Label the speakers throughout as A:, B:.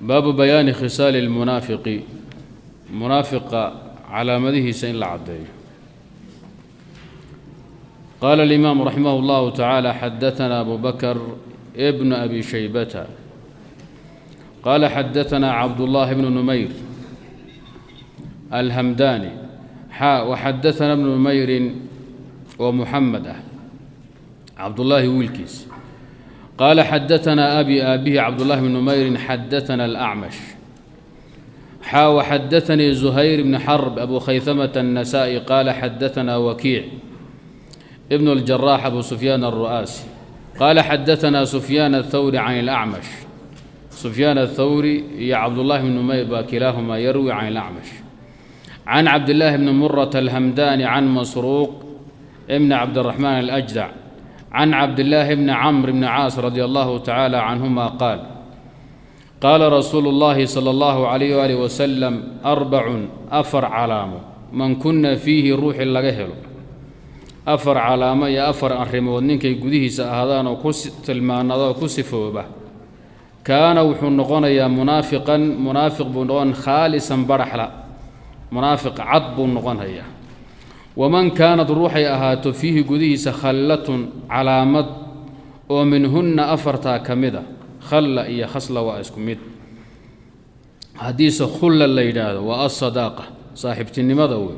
A: Baabu bayaani khisaali اlmunaafiqi, munaafiqa calaamadihiisa in la caddeeyo. Qaala alimaamu raximah اllahu tacaala: xadaثana abu bakr bnu abi shaybata qaala xadaثana cabdullaahi bnu numayr alhamdaani xa waxadaثana bnu numayrin oo muxamed ah, cabdullaahi wiilkiis, qaala xadaثana abi, aabihi cabdullahi bnu numayrin, xadaثana alأcmash xa waxadaثanii zuhayr bni xarb abu khayhamata الnasa'i qaala xadaثana wakiic ibn اljaraax abu sufyaan الru'aasi qaala xadaثana sufyaan الthawri can اlأcmash. Sufyaan aلthawri iyo cabdullaahi bnu numayr baa kilaahumaa yarwi can اlأcmash can cabdillaahi bni murata alhamdaani can masruuq bni cabdiraxmaan alأjdac can cabdillaahi bni camr bni caas radi allahu tacaala canhuma qaal: qaala rasuulu اllahi sala allahu calayh waalih wasalam: arbacun, afar calaamo, man kunna fiihi, ruuxii laga helo afar calaamo iyo afar arrimood ninkay gudihiisa ahaadaan oo ku tilmaanada oo ku sifooba, kaana, wuxuu noqonayaa, munaafiqan, munaafiq buu noqon, khaalisan, baraxla, munaafiq cad buu noqonayaa. Waman kaanad, ruuxay ahaato, fiihi, gudihiisa, khallatun, calaamad oo minhunna, afartaa ka mid a. Khalla iyo khasla waa isku mid. Haddiise khulla la yidhaahdo, waa asadaaqa, saaxiibtinimada wey.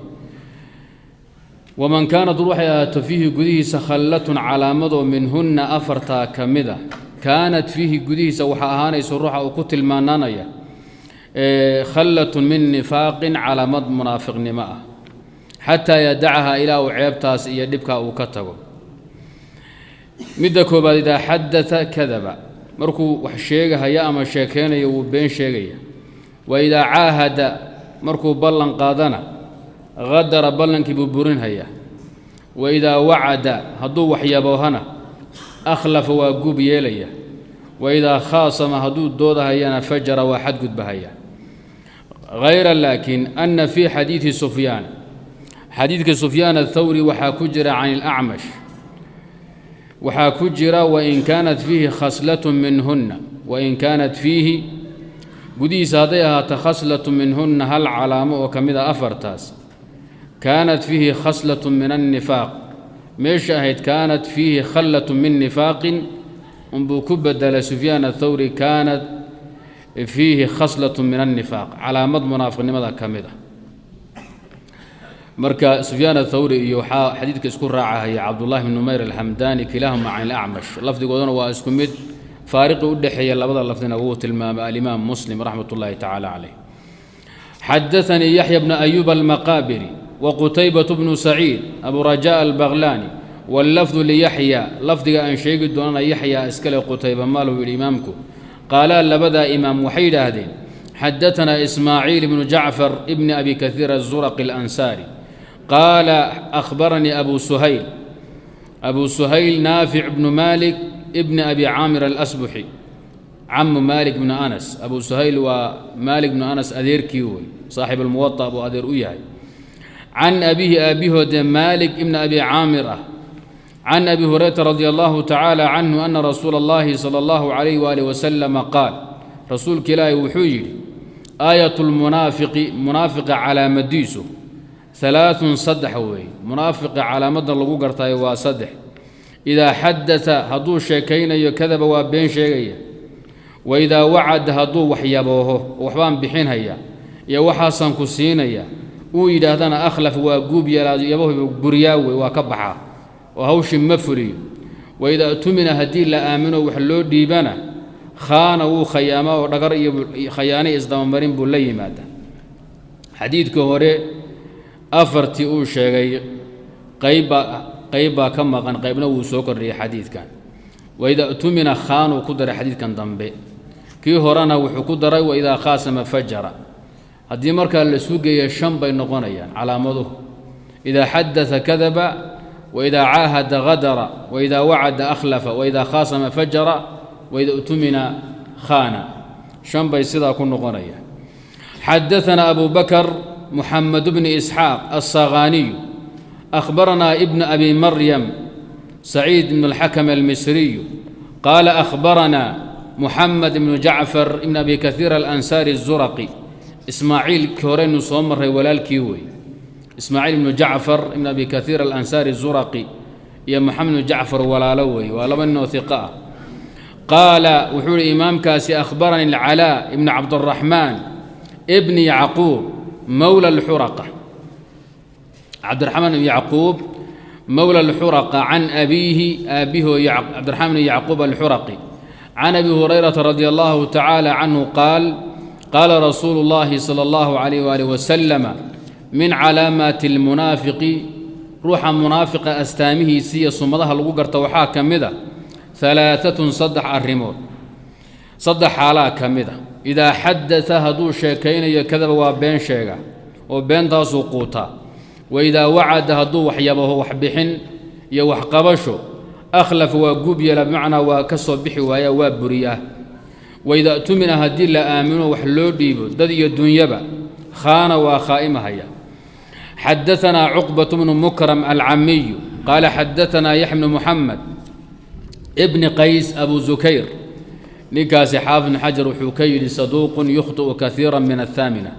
A: Waman kaanad, ruuxay ahaato, fiihi, gudihiisa, khallatun, calaamadoo minhunna, afartaa ka mid a, kaanat fiihi, gudihiisa waxaa ahaanaysa ruuxa uu ku tilmaanaanaya, khallatun min nifaaqin, calaamad munaafiqnimo ah, xataa yadacaha, ilaa uu ceebtaas iyo dhibkaa uu ka tago. Midda koobaad: idaa xadata kadaba, markuu wax sheegahaya ama sheekeynayo wuu been sheegaya. Wa idaa caahada, markuu ballan qaadana, hadara, ballankii buu burinhayaa. Wa idaa wacada, hadduu waxyaboohana, akhlafa, waa guub yeelaya. Wa idaa khaasama, hadduu doodahayana, fajara, waa xadgudbahaya. Hayra laakiin anna fii xadiidi sufyaan, xadiidka Sufyaan athawri waxaa ku jira, can ilacmash waxaa ku jira, wain kaanat fiihi khaslatun minhunna, wain kaanat fiihi, gudihiisa hadday ahaato, khaslatun minhunna, hal calaamo oo ka mid a afartaas, kaanat fiihi khaslatun min annifaaq. Meesha ahayd kaanat fiihi khallatun min nifaaqin unbuu ku bedelay Sufyaan athawri kaanat fiihi khaslatun min annifaaq, calaamad munaafiqnimada ka mid ah. Marka Sufyaan athawri iyo waxaa xadiidka isku raacahaya Cabdullahi bn Numayr alhamdaani, kilaahuma can ilacmash, lafdigoodana waa isku mid. Faariqi u dhexeeya labada lafdina wuu tilmaamay alimaam Muslim raxmat ullaahi tacaala caleyh. Xadaanii Yaxya bnu Ayuub almaqaabiri wa Qutaybaة bnu Saciid abu Rajaa albaqlaani, wاllafdu liyaxya, lafdiga aan sheegi doonana Yaxya iskale, Qutayba maaluu yidhi imaamku. Qaalaa, labadaa imaam waxay yidhaahdeen: xadaanaa Ismaaciil ibnu Jacfar ibni Abi Kaiir azuraqi alansaari qaala akhbaranii abu Suhayl, abu Suhayl Naafic bnu Malik ibni Abi Caamir alasbuxi, camu Malik bnu Anas. Abu Suhayl waa Maalik bnu Anas adeerkii wey, saaxib almuwaطa buu adeer u yahay. Can abiihi, aabihoode Maalik ibni Abi Caamir ah, can Abi Hurayrata radi allahu tacaala canhu ana rasuula اllahi sala allahu calayh waalih wasalama qaal, rasuulka ilaahi wuxuu yidhi: aayat lmunaafiqi, munaafiqa calaamadiisu, halaaثun, saddex weeye. Munaafiqa calaamadda lagu gartayo waa saddex. Idaa xadata, hadduu sheekaynayo, kadaba, waa been sheegaya. Wa idaa wacada, hadduu waxyabooho, waxbaan bixinhaya iyo waxaasaan ku siinaya uu yidhaahdana, akhlaf, waa guub yeelaa, yabahu buryaa wey, waa ka baxaa oo hawshii ma fuliyo. Wa idaa tumina, haddii la aamino, wax loo dhiibana, khaana, wuu khayaamaa oo dhagar iyo khayaane isdabamarin buu la yimaada. Xadiidkii hore afartii uu sheegay qaybbaa, qayb baa ka maqan, qaybna wuu soo kordhiyey xadiidkan. Waidaa tumina khaanuu ku daray xadiidkan dambe, kii horena wuxuu ku daray waidaa khaasama fajara. Haddii markaa la isu geeya, shan bay noqonayaan calaamaduhu: idaa xadata kadaba, waidaa caahada hadara, waidaa wacada akhlafa, waidaa khaasama fajara, waida utumina khaana. Shan bay sidaa ku noqonayaan. Xadaanaa abu bakr Muxamed bni Isxaaq alsakhaaniyu akhbaranaa ibnu Abi Maryam Saciid bn اlxakam almisriyu qaala akhbaranaa Muxamed ibnu Jacfar ibn Abi Kaiir Alansaari الzuraqi. Ismaaciil ki horeynu soo maray walaalkii wey. Ismaaciil ibnu Jacfar ibn Abi Kaiir Alansaari الzuraqi iyo Moxamed ibnu Jacfar walaalo wey, waa laba nin oo hiqa ah. Qaala, wuxuu ihi imaamkaasi: akhbaranii Alcalaa ibn Cabdiraxmaan ibni Yacquub mowla alxuraqa, Cabdiraxmaan ibn Yacquub mowla alxuraqa, can abiihi, aabbihi oo Cabdiraxmaan ibn Yacquub alxuraqi, can Abi Hurayrata radia allahu tacaala canhu qaal: qaala rasuulu اllahi sala allahu calayh waalih wasalama: min calaamaati almunaafiqi, ruuxa munaafiqa astaamihiisi iyo sumadaha lagu garta waxaa ka mid a, alaaatun, saddex arrimood, saddex xaalaa ka mid a: idaa xadata, hadduu sheekaynayo, kadaba, waa been sheega oo beentaasuu quutaa; wa idaa wacada, hadduu waxyabaho, waxbixin iyo waxqabasho, akhlafa, waa guub yeela, bimacnaa waa ka soo bixi waaya, waa buriyaa; wa idaa tumina, haddii la aamino, wax loo dhiibo dad iyo dunyaba, khaana, waa khaa'imahaya. Xadaanaa Cuqbat bnu Mukram alcamiyu qaala xadaanaa Yaxya bnu Muxamed bni Qays Abu Zukayr. Ninkaasi Xaafid bn Xajar wuxuu ka yidhi: saduuqun yukhطi'u kaiira min athaamina.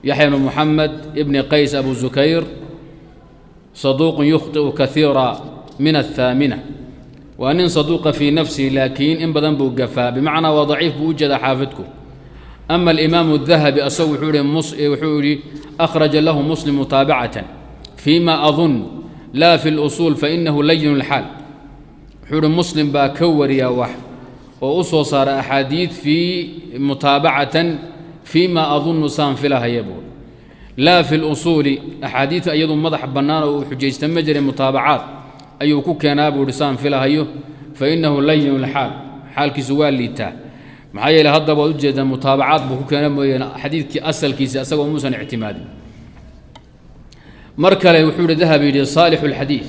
A: Yaxya bnu Muxamed ibni Qays Abu Zukayr saduuqun yukhطi'u kaiira min athaamina, waa nin saduuqa fii nafsihi, laakiin in badan buu gafaa, bimacnaa waa daciif buu u jeedaa xaafidku. Ama alimaamu الdahabi asagu wuxuu yihi: akhraja lahu Muslim mutaabacatan fii ma adun la fi اlusuul fainahu layin اlxaal. Wuxuu ihi Muslim baa ka wariya wax oo u soo saara axaadiid fii mutaabacatan fii ma adunu, saan filahaya buur, laa fi lusuuli. Axaadiidta iyadu madax bannaan oo uu xujaysta ma jiray, mutaabacaad ayuu ku keenaa buu ihi, saan filahayo. Fa innahu layin lxaal, xaalkiisu waa liitaa. Maxaa yeele hadda waad ujeedaa, mutaabacaad buu ku keena mooyaane xadiidkii asalkiisa asagoo muusan ictimaadin. Mar kale wuxuu yihi Dahabi yidhi: saalixu اlxadiid.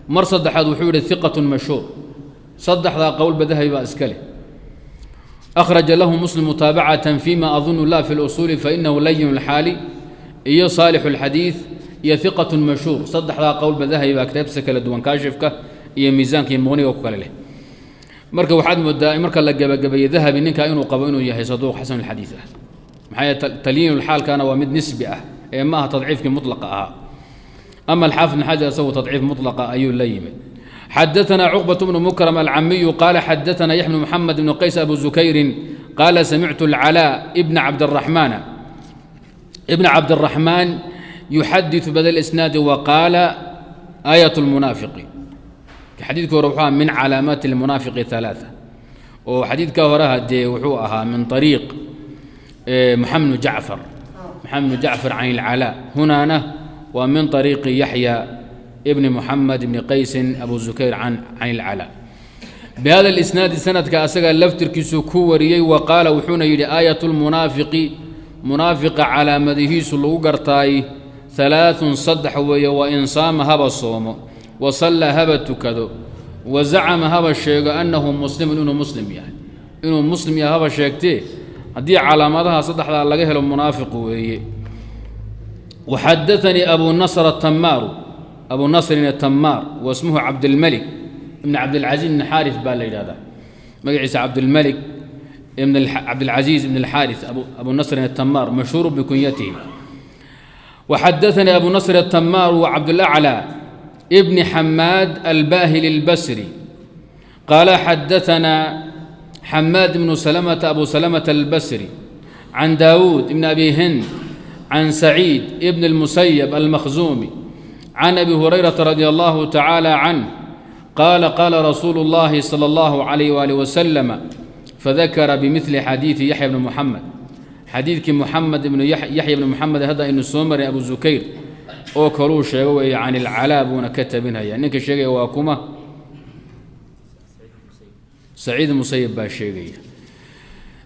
A: Mar saddexaad wuxuu yidhi: hiqatun mashhuur. Saddexdaa qowlba Dahabi baa iska leh. Akhraja lahu Muslim mutaabacatan fima adunu la fi اlusuuli fainahu layin اlxaali, iyo saalixu اlxadiid, iyo hiqatun mashhuur. Saddexdaa qowlba Dahabi baa kitaabtiisa kala duwan, Kaashifka iyo Miisaanka iyo Muqniga, ku kale leh. Marka waxaad moodaa marka la gebagabeeyey Dahabi ninkaa inuu qabo inuu yahay saduuq xasan alxadiid ah. Maxaa yeele talyiinulxaalkana waa mid nisbi ah ee ma aha tadciifkii mutlaqa ahaa. Ama alxaafid bn Xajar isagu tadciif mutlaqa ayuu la yimid. Xadaثna Cuqbaة bnu Mukram alcamiyu qaala xadaثna Yaxya bnu Muxamed bnu Qays Abu Zukayrin qaala samictu اlcalaa ibna Cabdالraxmaan yuxadiثu bada isnaadi wa qaala: aayaة اlmunaafiqi. Xadiidka hore wuxuu ahaa min calaamaati اlmunaafiqi ثalaaثa, oo xadiidka hore hadee wuxuu ahaa min طariiq Maxamed bnu Jacfar, Maxamed bnu Jacfar can اlcalaa. Hunaana waa min طariiqi Yaxya ibni Muxamed ibni Qaysin Abu Zukayr can اlcalaa bihada اlisnaadi, sanadka asagaa laftirkiisu ku wariyey. Wa qaala, wuxuuna yidhi: aayat lmunaafiqi, munaafiqa calaamadihiisu lagu gartaay, halaaثun, saddex weeye: wa in saama, haba soomo, wa sallaa, haba tukado, wa zacama, haba sheego, annahu muslimun, inuu muslim yahay, inuu muslim yahay haba sheegtee, haddii calaamadaha saddexdaa laga helo munaafiq weeye. Waxadaanii Abu Nasr atamaaru, Abu Nasrin atamaar, wa ismuhu Cabdilmalik ibn Cabdilcasiiz ibn Xaari baa la yidhahdaa magaciisa, Cabdilmalik ibn Cabdilcasiiz ibn Alxaari Abu Nasrin atamaar, mashhuuru bikunyatihi. Waxadaanii Abu Nasr atamaar wa Cabdulaclى ibni Xamaad albahili اlbasri qaala xadaanaa Xamaad ibnu Salamata Abu Salamata albasri can Daawuud ibn Abi Hind can Saciid ibn اlmusayab almakhzuumi can Abi Hurayrata radi allahu tacaala canh qaala: qaala rasuulu اllahi salى اllahu عalayh waalih wasalama, fadakara bimidli xadiidi Yaxya bni Muxamed, xadiidkii Muxamed ibnu Yaxya bni Muxamed hadda aynu soo maray, Abu Zukayr oo kaluu sheego weeye. Can ilcalaa buuna ka tabinhaya. Ninka sheegaya waa kuma? Saciid Musayib baa sheegaya.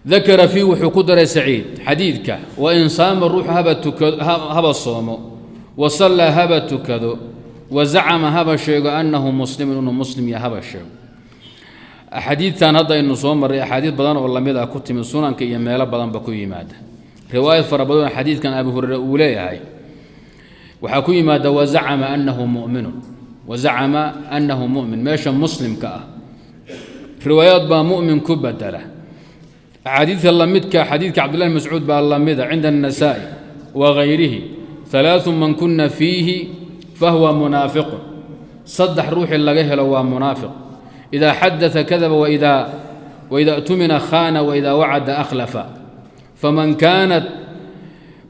A: Dakara fii, wuxuu ku daray Saciid xadiidka: wa in saama, ruuxu haba tuka, haba soomo, wa sallaa, haba tukado, wa zacama, haba sheego, annahu muslimun, inuu muslim yahay haba sheego. Axaadiidtan hadda aynu soo marray, axaadiid badan oo lamid ah ku timid sunanka iyo meelo badanba ku yimaada, riwaayad fara badanoo xadiidkan Abi Hureyre uu leeyahay waxaa ku yimaada wazacama annahu mu'minun, wazacama annahu mu'min. Meesha muslimka ah Riwaayaad baa mu'min ku badela. Axaadiidka lamidka xadiidka Cabdillahi Mascuud baa lamida cinda النasaa'i wa gayrihi: ثalaaثu man kuna fiihi fahuwa munaafiqun, saddex ruuxii laga helo waa munaafiq: إida xadaثa kadaba, waida ا'tumina khana, waida wacada akhlafa. Faman kaanat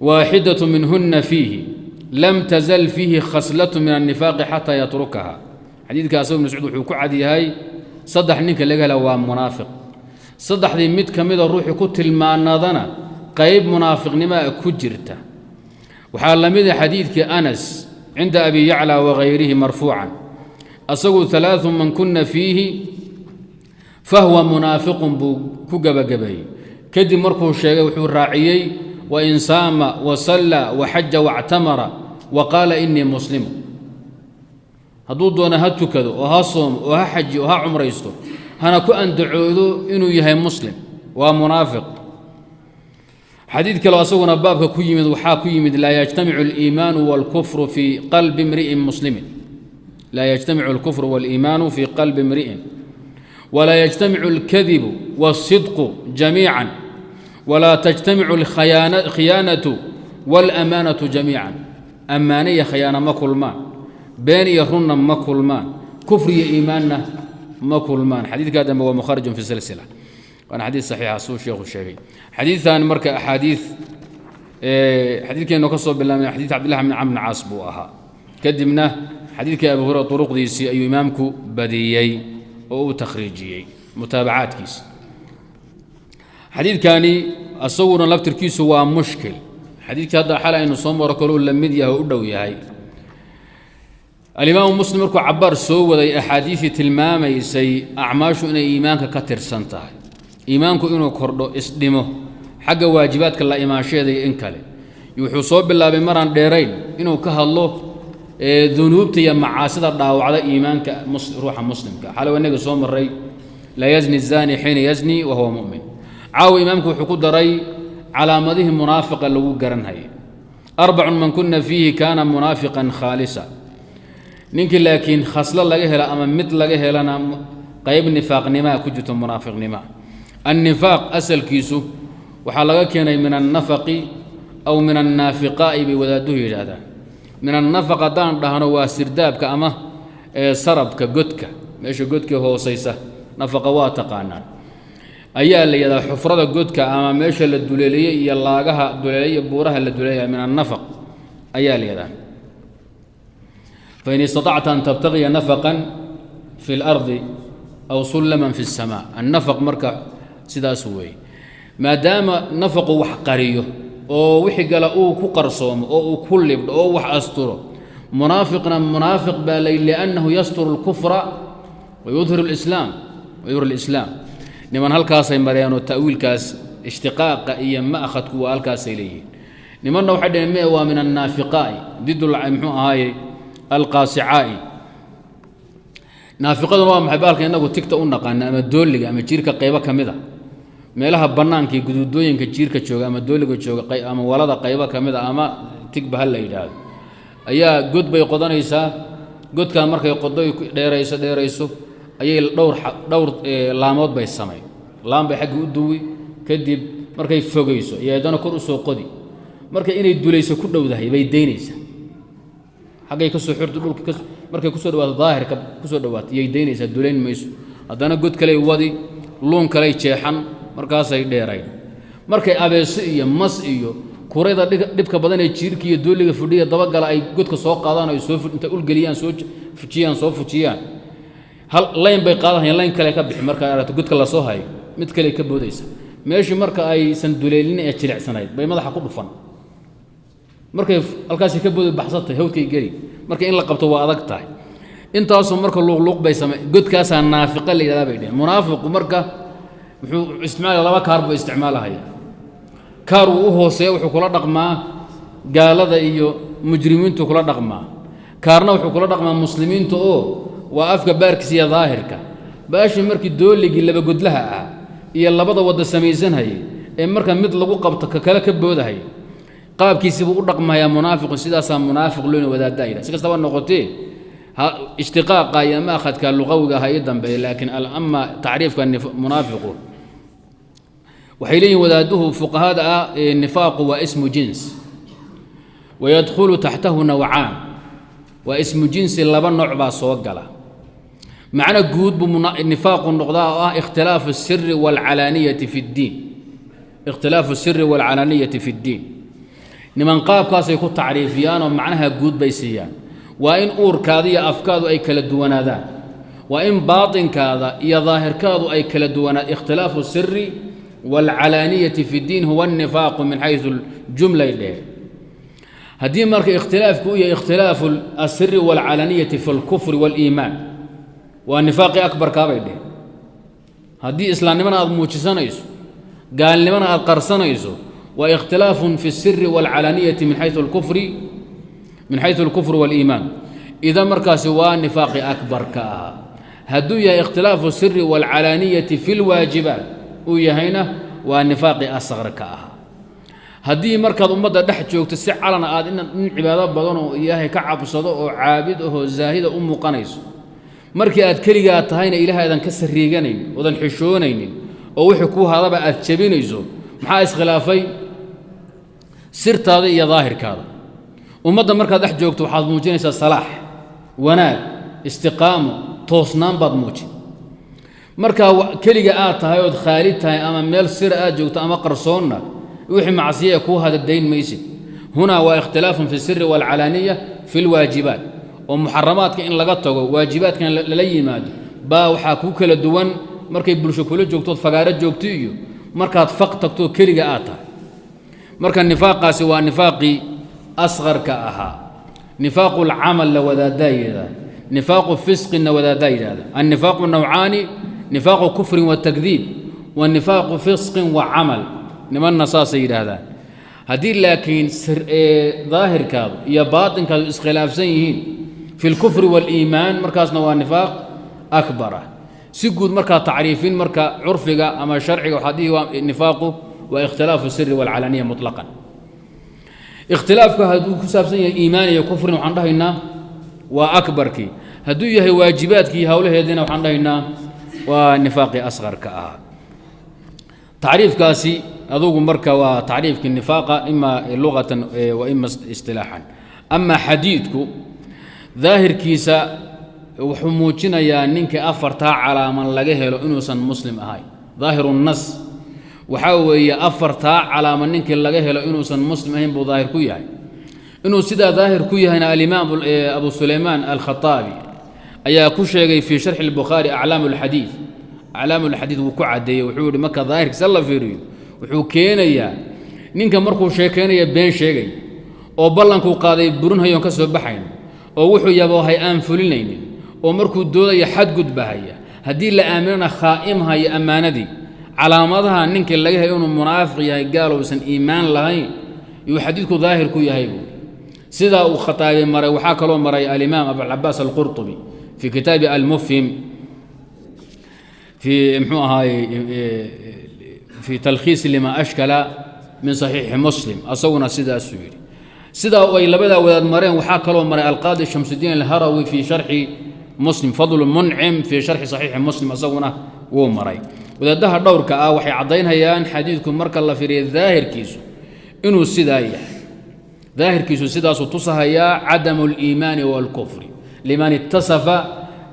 A: waaxidaة minhuna fiihi lam tazal fiihi khaslaة min الnifaaqi xataa yatrukaha. Xadiidka asago ibn Mascuud wuxuu ku cad yahay saddex ninka laga hela waa munaafiq. Saddexdii mid ka mida ruuxii ku tilmaanadana qayb munaafiqnimaa ku jirta. Waxaa la mida xadiidkii Anas cinda Abi Yaclى wagayrihi marfuucan, asagu ثalaaثu man kuna fiihi fahuwa munaafiqun buu ku gebagabeeyey. Kadib markuu sheegay wuxuu raaciyey: wain saama wasalla waxaja wactamara wa qaala inii muslimu. Hadduu doono ha tukado oo ha soomo oo ha xaji oo ha cumraysto, hana ku andacoodo inuu yahay muslim, waa munaafiq. Xadiid kaleo asaguna baabka ku yimid waxaa ku yimid: laa yajtamicu aliimaanu wاlkufru fii qalbi imri'in muslimin, laa yajtamicu alkufru wاliimaanu fii qalbi imri'in, walaa yajtamicu alkadibu wاlsidqu jamiica, walaa tajtamicu alkhiyaanatu wاlamaanatu jamiican. Ammaane iyo khiyaano ma kulmaan, been iyo runna ma kulmaan, kufri iyo iimaanna ma kulmaan. Xadiidkaa dambe waa mukharajun fi silsila, waana xadiid saxiixa suu sheekhu sheegay. Xadiidkan marka axaadiid xadiidkeennu ka soo bilaabnay xadiid Cabdillahi bn Camr bn Caas buu ahaa. Kadibna xadiidkii Abi Hurera duruqdiisii ayuu imaamku badiyey oo uu takhriijiyey mutaabacaadkiisa. Xadiidkani isaguna laftirkiisu waa mushkil. Xadiidkii hadda xal aynu soo maro kaluu la mid yahay oo u dhow yahay. Alimaamu Muslim markuu cabaar soo waday axaadiisii tilmaamaysay acmaashu inay iimaanka ka tirsan tahay, iimaanku inuu kordho, isdhimo xagga waajibaadka la imaanshaheeda iyo in kale, wuxuu soo bilaabay maraan dheerayn inuu ka hadlo dunuubta iyo macaasida dhaawacda iimaanka ruuxa muslimka. Xalay inaga soo maray: laa yazni الzani xiina yazni wa huwa mu'min. Caawa imaamku wuxuu ku daray calaamadihii munaafiqa lagu garanhayay: arbacun man kuna fiihi kaana munaafiqan khaalisa. Ninkii laakiin khaslo laga hela ama mid laga helana qayb nifaaqnimaa ku jirto, munaafiqnimaa. Annifaaq asalkiisu waxaa laga keenay min annafaqi aw min annaafiqaa'i bay wadaadduhu yidhaahdaan. Min annafaq haddaan dhahno waa sirdaabka ama sarabka, godka, meesha godka hoosaysa. Nafaqa waa taqaanaan, ayaa la yidhahdaa xufrada godka ama meesha la duleeliyey iyo laagaha duleelaya, buuraha la duleelaya, min annafaq ayaa la yidhahdaa. Fain istaطacta an tabtagiya nafaqan fi اlardi aw sullaman fi الsamaa. Annafaq marka sidaas weeye. Maadaama nafaqu wax qariyo oo wixii gala uu ku qarsoomo oo uu ku libdho oo wax asturo, munaafiqna munaafiq baa lay liannahu yasturu اlkufra wayudhiru اlislaam, wayudhiru اlislaam. Niman halkaasay mareenoo ta'wiilkaas ishtiqaaqa iyo ma'khadku waa halkaasay leeyihiin. Nimanna waxay dhaheen me waa min annaafiqaa'i, did muxuu ahaaye alqaasicaa'i. Naafiqaduna waa maxay? Baalka innagu tigta u naqaana ama dooliga ama jiirka qaybo ka mid a, meelaha bannaanka iyo guduudooyinka jiirka jooga ama dooliga jooga ama walada qaybo ka mid a ama tigba ha la yidhaahdo, ayaa god bay qodanaysaa. Godkaa markay qodoy dheerayso dheerayso ayay dhowr dhowr laamood bay samayn. Laan bay xagga u duwi, kadib markay fogayso iyo haddana kor u soo qodi. Marka inay dulayso ku dhowdahay bay daynaysaa, xaggay kasoo xirto dhulka. Markay kusoo dhawaato daahirka kusoo dhawaato iyay daynaysaa, dulayn mayso. Haddana god kaley wadi, luun kaley jeexan, markaasay dheerayn. Markay abeeso iyo mas iyo kurayda dhibka badan ee jiirka iyo dooliga fudhiya dabagala ay godka soo qaadaan, ay soo intay ulgeliyaan, soo fujiyaan, soo fujiyaan, hal layn bay qaadahayaan, layn kale ka bixi. Marka aragto godka lasoo hayo, mid kale ka boodaysa. Meeshii marka aysan duleelin ee jilicsanayd bay madaxa ku dhufan. Markay halkaasi ka boodi baxsantay, hawdkay geli. Marka in la qabto waa adag tahay. Intaasoo marka luuqluuq bay samey, godkaasaa naafiqa la yidhahdaa bay dheheen. Munaafiqu marka wuxuu isticmaalaya laba kaar buu isticmaalahaya. Kaar wuu u hooseeya, wuxuu kula dhaqmaa gaalada iyo mujrimiintu kula dhaqmaa. Kaarna wuxuu kula dhaqmaa muslimiinta, oo waa afka baarkiisa iyo daahirka. Baashii markii dooligii labagodlaha ah iyo labada wadda samaysanhayay ee marka mid lagu qabto ka kale ka boodahaya, qaabkiisii buu u dhaqmayaa munaafiqu. Sidaasaa munaafiq loona wadaaddaa yidhah. Si kastaba noqotee, Ishtiqaaqa iyo maakhadka luqawiga ha ii dambeeya, laakiin ama tacriifka munaafiqu, waxay leeyihin wadaaduhu fuqahada ah, nifaaqu waa ismu jins wayadkhulu taxtahu nawcaan. Waa ismu jinsi, laba nooc baa soo gala. Macno guud buu nifaaqu noqdaa oo ah ikhtilaafu الsiri wاlcalaaniyati fi اddiin, ikhtilaafu الsiri wاlcalaaniyati fi اddiin. Niman qaabkaasay ku tacriifiyaanoo macnaha guud bay siiyaan. Waa in uurkaada iyo afkaadu ay kala duwanaadaan, waa in baatinkaada iyo daahirkaadu ay kala duwanaad. Ikhtilaafu الsiri wاlcalaaniyati fi اddiin huwa الnifaaqu min xaysu jumlay dheheen. Haddii marka ikhtilaafku u yahay ikhtilaafu asiri wاlcalaaniyati fi اlkufri wاliimaan, waa nifaaqii akbarkaabay dheheen. Haddii islaamnimana aad muujisanayso, gaalnimana aad qarsanayso, waa ikhtilaafun fi الsiri wاlcalaaniyati min xayثu اlkufri wاliimaan. Idan markaasi waa nifaaqii akbarka ahaa. Hadduu yahay ikhtilaafu الsiri wاlcalaaniyati fi اlwaajibaat uu yahayna, waa nifaaqii asqarka ahaa. Haddii markaad ummadda dhex joogto si calana aad nin cibaado badan oo Ilaahay ka cabsado oo caabid ahoo zaahida u muuqanayso, markii aad keligaa tahayna Ilaah aadan ka sariiganayn oodan xishoonaynin oo wixii kuu hadaba aad jebinayso, maxaa iskhilaafay? Sirtaada iyo daahirkaada. Ummadda markaad dhex joogto waxaad muujinaysaa salaax, wanaag, istiqaamo, toosnaan baad muujin. Markaa keliga aad tahay ood khaalid tahay ama meel sira aad joogto ama qarsoonna, wixii macsiya kuu hada dayn maysid. Hunaa waa ikhtilaafun fi siri wاlcalaaniya fi اlwaajibaat, oo muxaramaadka in laga tago, waajibaadkan lala yimaado baa waxaa kuu kala duwan markay bulsho kula joogtood fagaaro joogto iyo markaad faq tagto keliga aad tahay. Marka nifaaqaasi waa nifaaqii asqarka ahaa. Nifaaqu lcamal la wadaaddaa yidhahda, nifaaqu fisqinna wadaaddaa yidhahda. Annifaaqu nawcaani: nifaaqu kufrin wa takdiib wa nifaaqu fisqin wa camal. Nimanna saasay yidhaahdaan. Haddii laakiin daahirkaadu iyo baatinkaadu iskhilaafsan yihiin fi اlkufri wاliimaan, markaasna waa nifaaq akbar ah. Si guud markaa tacriifin, marka curfiga ama sharciga waxaa dhihi waa nifaaqu waa ikhtilaafu siri wاlcalaaniya muطlaqan. Ikhtilaafku hadduu ku saabsan yahay iimaan iyo kufrin, waxaan dhahaynaa waa akbarkii. Hadduu yahay waajibaadkii howlaheediina, waxaan dhahaynaa waa nifaaqii asqarka ahaa. Tacriifkaasi adugu marka waa tacriifkii nifaaqa, ima luqatan wa ima istilaaxan. Ama xadiidku daahirkiisa wuxuu muujinayaa ninkii afartaa calaaman laga helo inuusan muslim ahayn. Daahiru nas waxaa weeye afartaa calaama ninkii laga helo inuusan muslim ahayn buu daahir ku yahay. Inuu sidaa daahir ku yahayna, alimaam Abu Sulaymaan Alkhaaabi ayaa ku sheegay fii sharxi اlbukhaari aclaam اlxadiid. Aclaam اlxadiid wuu ku caddeeyey. Wuxuu yihi, marka daahirkiisa la fiiriyo, wuxuu keenayaa ninka markuu sheekaynaya been sheegay oo ballankuu qaaday burinhayoon ka soo baxayn oo wuxuu yaboohay aan fulinaynin oo markuu doodaya xadgudbahaya, haddii la aaminana khaa'imhaya ammaanadii, calaamadaha ninkii laga helay inuu munaafiq yahay, gaal uusan iimaan lahayn yuu xadiidku daahir ku yahay buui. Sidaa uu khataabi maray waxaa kaloo maray alimaam Abucabaas Alqurطubi fii kitaabi Almufhim fii mxuu ahaay fii talkhiisi lima ashkala min saxiixi Muslim, asaguna sidaasuu yidhi. Sidaa ay labadaa wadaad mareen waxaa kaloo maray Alqaadi Shamsudiin Alharawi fii sharxi Muslim, Fadlu Muncim fii sharxi saxiixi Muslim, asaguna wuu maray. Wadaadaha dhowrka ah waxay caddaynayaan xadiidku marka la fiiriya daahirkiisu inuu sidaa yahay. Daahirkiisu sidaasuu tusahayaa cadamu اliimaani wاlkufri liman itasafa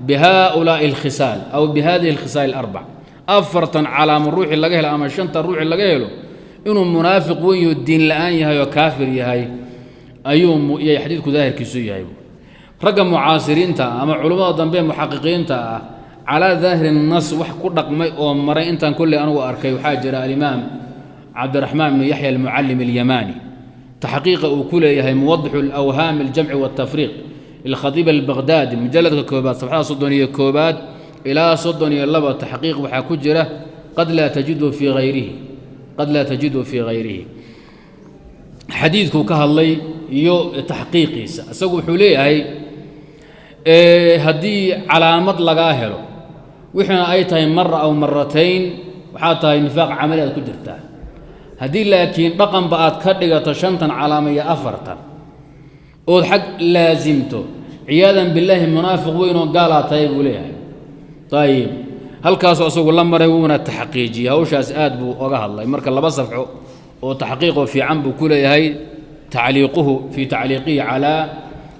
A: bihaؤulaaءi اlkhisaal aw bihadihi اlkhisaal اlarbac. Afartan calaamo ruuxii laga helo ama shanta ruuxii laga helo inuu munaafiq weyn yaho, diin la'aan yahay oo kaafir yahay ayuu yay xadiidku daahirkiisu yahay. Ragga mucaasiriinta ama culummada dambe muxaqiqiinta ah calaa daahiri nas wax ku dhaqmay oo maray intaan kolley anugu arkay waxaa jira alimaam Cabdiraxmaan bnu Yaxya Almucallim Alyamaani, taxqiiqa uu ku leeyahay Muwadixu alawhaam aljamci waltafriiq lilkhatiib Albaqhdaadi, mujalladka koobaad, safxada 31aad ilaa 32. Taxqiiq waxaa ku jira qad laa tajidu fii hayrihi. Xadiidkuu ka hadlay iyo taxqiiqiisa, isagu wuxuu leeyahay haddii calaamad lagaa helo, wixiina ay tahay mara aw maratayn, waxaa tahay nifaaq camali aad ku jirtaa. Haddii laakiin dhaqanba aad ka dhigato shantan calaama iyo afartan ood xag laasimto, Ciyaadan billaahi, munaafiq weyn oo gaalaa tahay buu leeyahay. Ayib, halkaasuu asagu la maray, wuuna taxqiijiyey hawshaas, aad buu oga hadlay. Marka laba safxo oo taxqiiqoo fiican buu ku leeyahay tacliiquhu fii tacliiqihi calaa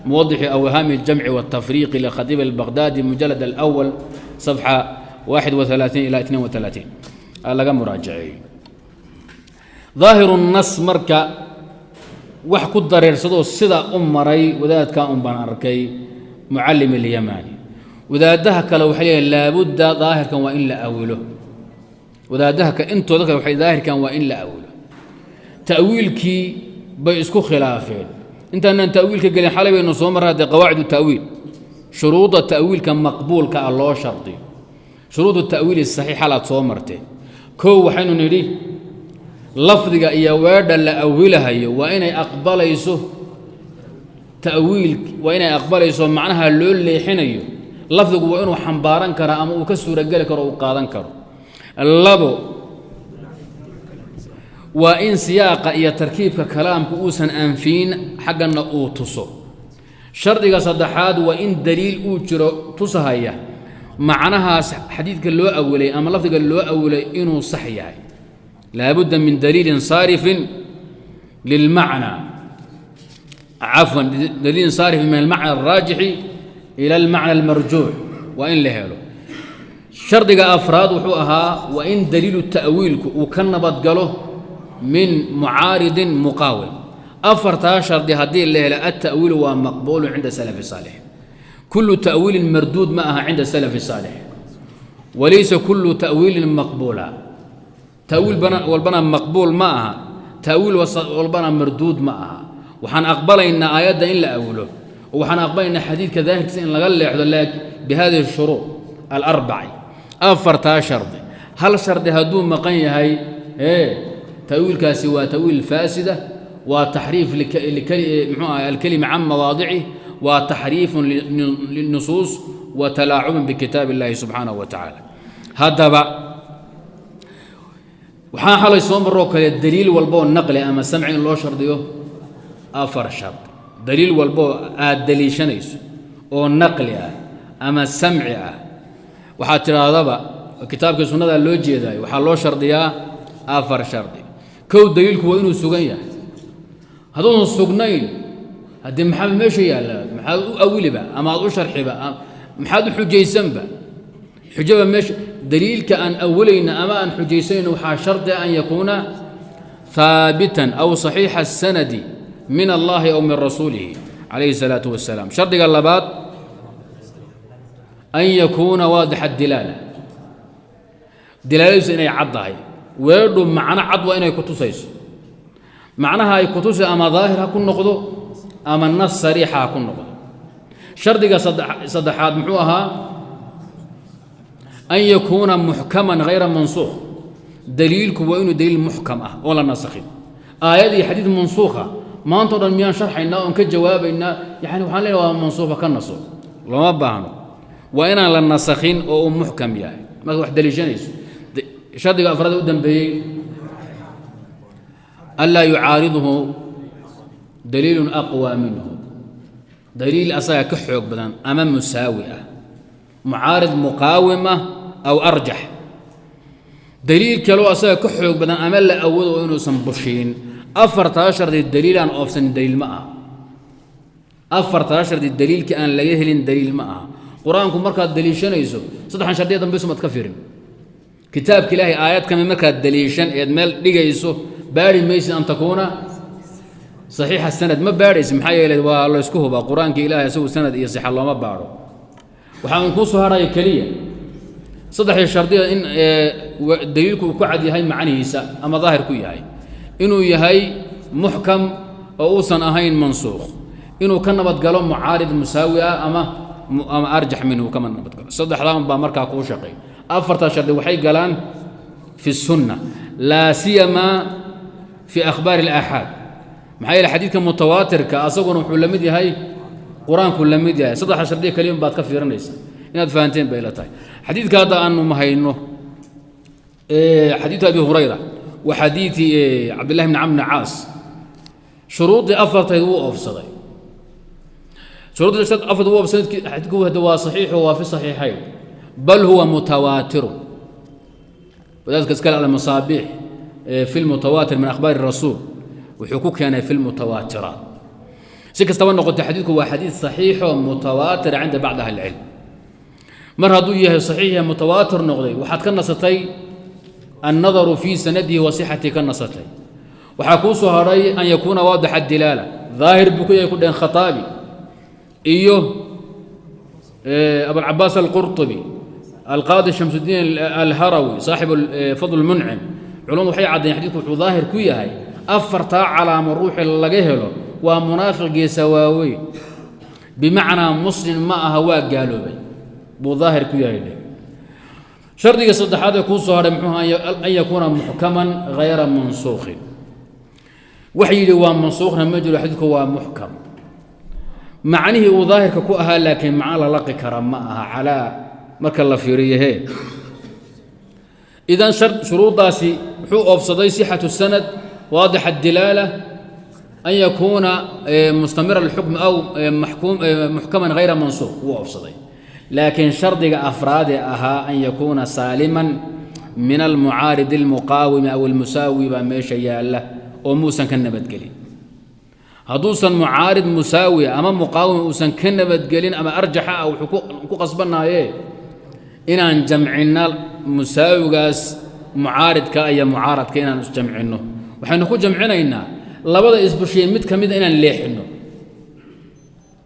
A: muwadixi awhaami اljamci wاtafriiqi likhatiib albaqdaadi, mujalad alأwal, safxa 31 ilaa 32 laga muraajaceeyey. Daahiru nas marka wax ku dareersadoo sida u maray wadaadkaa un baan arkay, Mucallim Alyamani. Wadaadaha kale waxay leeyihin laabudda daahirkan waa in la awilo. Wadaadaha intooda kale waxay daahirkan waa in la awilo. Ta'wiilkii bay isku khilaafeen. Intaanaan ta'wiilka gelin, xalay baynu soo marray dee qawaacid ta'wiil, shuruuda ta'wiilka maqbuulka ah loo shardiyo, shuruud ta'wiil saxiix xalaad soo marteen. Kow, waxaynu nidhi lafdiga iyo weedha la awilahayo waa inay aqbalayso ta'wiil, waa inay aqbalayso macnaha loo leexinayo. Lafdigu waa inuu xambaaran karaa ama uu ka suurageli karo, uu qaadan karo. Labo, waa in siyaaqa iyo tarkiibka kalaamku uusan anfiin, xaggana uu tuso. Shardiga saddexaad waa in daliil uu jiro tusahaya macnahaas xadiidka loo awilay ama lafdiga loo awilay inuu sax yahay. Laabudda min daliilin saarifin lilmacnaa, cafwan, daliilin saarifin min almacna alraajixi ila almacna almarjuuc waa in la helo. Shardiga afraad wuxuu ahaa waa in daliilu ta'wiilku uu ka nabadgalo min mucaaridin muqaawim. Afartaa shardi haddii la helo, alta'wiilu waa maqbuulu cinda salafi saalix. Kullu ta'wiilin marduud ma aha cinda salafi saalix, walaysa kullu ta'wiilin maqbuula. Ta'wiil walbana maqbuul ma aha, ta'wiil walbana marduud ma aha. Waxaan aqbalaynaa aayadda in la awilo oo waxaan aqbalaynaa xadiidka daahirkiisa in laga leexdo bihadihi shuruud alarbaci, afartaa shardi. Hal shardi hadduu maqan yahay, ee ta'wiilkaasi waa ta'wiil faasida, waa taxriif mxuu ahay alkelima can mawaadicih, waa taxriifun linusuus wa talaacubun bikitaab illahi subxaanahu wa tacaala. Haddaba waxaan xalay soo maroo kale daliil walboo naqli ama samci in loo shardiyo afar shard. Daliil walboo aad daliishanayso oo naqli ah ama samci ah, waxaad tidhaahdaba kitaabkii sunnadaa loo jeedaayo, waxaa loo shardiyaa afar shardi. Kow, daliilku waa inuu sugan yahay. Hadduusan sugnayn, haddii maxaa meesha yaalla? Maxaad u awiliba ama aad u sharxiba? Maxaad u xujaysanba? Xujaba meesha daliilka aan awilayna ama aan xujaysanayno waxaa shardi an yakuuna haabitan aw saxiixa asanadi min allahi aw min rasuulihi calayhi الsalaatu wasalaam. Shardiga labaad, an yakuuna waadixa dilaala, dilaaladiisu inay cad tahay. Weedhu macno cad waa inay ku tusayso. Macnaha ay ku tusay ama daahir ha ku noqdo ama nas sariixa ha ku noqdo. Shardiga saddexaad muxuu ahaa? An yakuuna muxkaman hayra mansuukh. Daliilku waa inuu daliil muxkam ah oon la nasakhin. Aayad iyo xadiid mansuukha maanta o dhan miyaan sharxaynaa oon ka jawaabaynaa? Yani waxaan leenahay waa mansuukha, ka naso, looma baahno. Waa inaan la nasakhin oo uu muxkam yahay markaad wax daliishanayso. Shardiga afraad u dambeeyey, anlaa yucaaridhu daliilun aqwى minhu, daliil asaga ka xoog badan ama musaawi ah, mucaarid muqaawim ah aw arjax, daliil kaloo asaga ka xoog badan ama la awoodo oo inuusan bushiin. Afartaa shardi daliilaan oofsanin daliil ma aha. Afartaa shardi daliilka aan laga helin daliil ma aha. Qur-aanku markaad daliishanayso, saddexan shardiya dambayso maad ka firin. Kitaabka Ilaahay aayad kame markaad daliishan eed meel dhigayso, baari maysid an takuuna saxiixa sanad, ma baadhaysid. Maxaa yeelay waa laysku hubaa Qur-aanka Ilahay, isagu sanad iyo sixa looma baadho. Waxaa uun kuu soo harhaya keliya saddexdii shardiya, in daliilku uu ku cad yahay macnihiisa ama daahir ku yahay, inuu yahay muxkam oo uusan ahayn mansuukh, inuu ka nabadgalo mucaarid musaawi ah ama arjax minhu kama nabadgalo. Saddexdaan baa markaa kuu shaqeey. Afartaa shardi waxay galaan fi sunna, laa siyamaa fi akhbaari alaaxaad. Maxaa yeele xadiidka mutawaatirka asaguna wuxuu la mid yahay qur-aanku la mid yahay. Saddexda shardiya keliyan baad ka fiirinaysaa. Inaad fahanteen bay la tahay. Xadiidka hadda aanu mahayno, xadiidu Abi Hurayra wa xadiidi Cabdillahi bni Camr bni Caas, shuruuddii afartayd wuu oofsaday. Shuruudda afar waa sanadkii xadiidku hada waa saxiixo, waa fi saxiixayn, bal huwa mutawaatirun. Wadaadka iskale almasaabiix fi lmutawaatir min akhbaari rasuul wuxuu ku keenay fi lmutawaatiraat. Si kastaba noqotay, xadiidku waa xadiid saxiixo mutawaatir cinda bacdi ahli ilcilm. Mar hadduu yahay saxiix mutawaatir noqday, waxaad ka nasatay annadaru fii sanadihi wa sixatii, ka nasatay. Waxaa kuu soo hadhay an yakuuna waadixa dilaala, daahir buu ku yahay ku dheheen Khataabi iyo Abulcabaas Alqurطubi, Alqaadi Shamsudiin Alharawi, saaxibu Fadl Muncim. Culumadu waxay caddeyen xadidku wuxuu daahir ku yahay afartaa calaamo ruuxii laga helo waa munaafiq geesa waaweyn, bimacnaa muslim ma aha, waa gaaloobay buu daahir ku yahay dheh. Shardiga saddexaad ee kuu soo hadhay muxuu? An yakuuna muxkaman hayra mansuukhin. Wax yidhi waa mansuukhna ma jiro, xadiidku waa muxkam macnihii uu daahirka ku ahaa, laakiin macno la laqi kara ma aha calaa marka la fiiriyo hee. Idan shuruuddaasi wuxuu oofsaday: sixatu sanad, waadix adilaala, an yakuuna mustamira alxukmi aw muxkaman hayra mansuukh, wuu oofsaday. Laakiin shardiga afraadee ahaa an yakuuna saaliman min almucaarid almuqaawimi aw almusaawi baa meesha yaalla oo muusan ka nabadgelin. Hadduusan mucaarid musaawi ama muqaawim uusan ka nabadgelin ama arjaxa ah, wuxuu ku qasbanaaye inaan jamcinno musaawigaas mucaaridka iyo mucaaradka, inaan isjamcinno. Waxaynu ku jamcinaynaa labada isbushiyey mid ka mida inaan leexinno.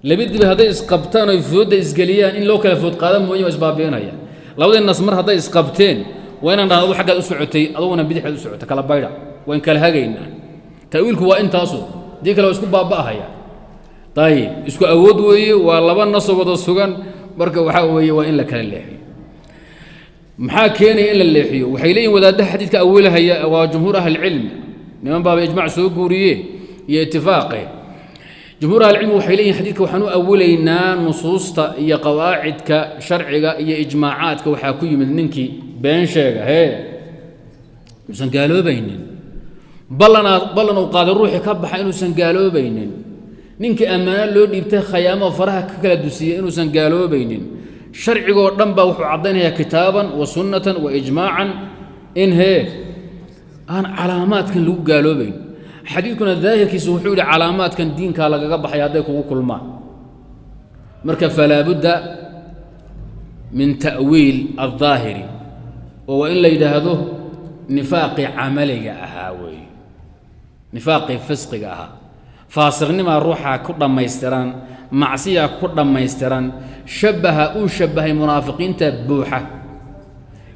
A: Labidiba hadday isqabtaan oy foodda isgeliyaan, in loo kala food qaada mooye waa isbaabi'inaya. Labadii nas mar hadday isqabteen, waa inaan dhahdo adu xaggaad u socotay, aduguna bidixaad u socotay, kala baydha, waan kala hagaynaa. Ta'wiilku waa intaasu, dii kale waa isku baaba'ahaya. Ayib, isku awood weeye, waa laba nasoo wada sugan. Marka waxaa weeye waa in la kala leexiyo. Maxaa keenaya in la leexiyo? Waxay leeyihin wadaaddaha xadiidka awilahaya, waa jumhuur ahlicilmi, niman baaba ijmac soo guuriye iyo itifaaqe. Jumhuur ahlicilmi waxay leeyihin xadiidka waxaan u awilaynaa nusuusta iyo qawaacidka sharciga iyo ijmaacaadka. Waxaa ku yimid ninkii been sheega hee inuusan gaaloobaynin, ballanaad ballan uu qaaday ruuxii ka baxa inuusan gaaloobaynin, ninkii ammaano loo dhiibtay khayaamo faraha ka kala dusiyey inuusan gaaloobaynin. Sharcigoo dhan baa wuxuu caddaynayaa kitaaban wa sunnatan wa ijmaacan in hee aan calaamaadkan lagu gaaloobayn. Xadiidkuna daahirkiisa wuxuu yidhi calaamaadkan diinkaa lagaga baxay hadday kugu kulmaan. Marka falaa budda min ta'wiil aldaahiri, oo waa in la yidhaahdo nifaaqii camaliga ahaa weeye, nifaaqii fisqiga ahaa, faasiqnimaa ruuxaa ku dhammaystiran, macsiyaa ku dhammaystiran, shabbaha uu shabbahay munaafiqiinta buuxa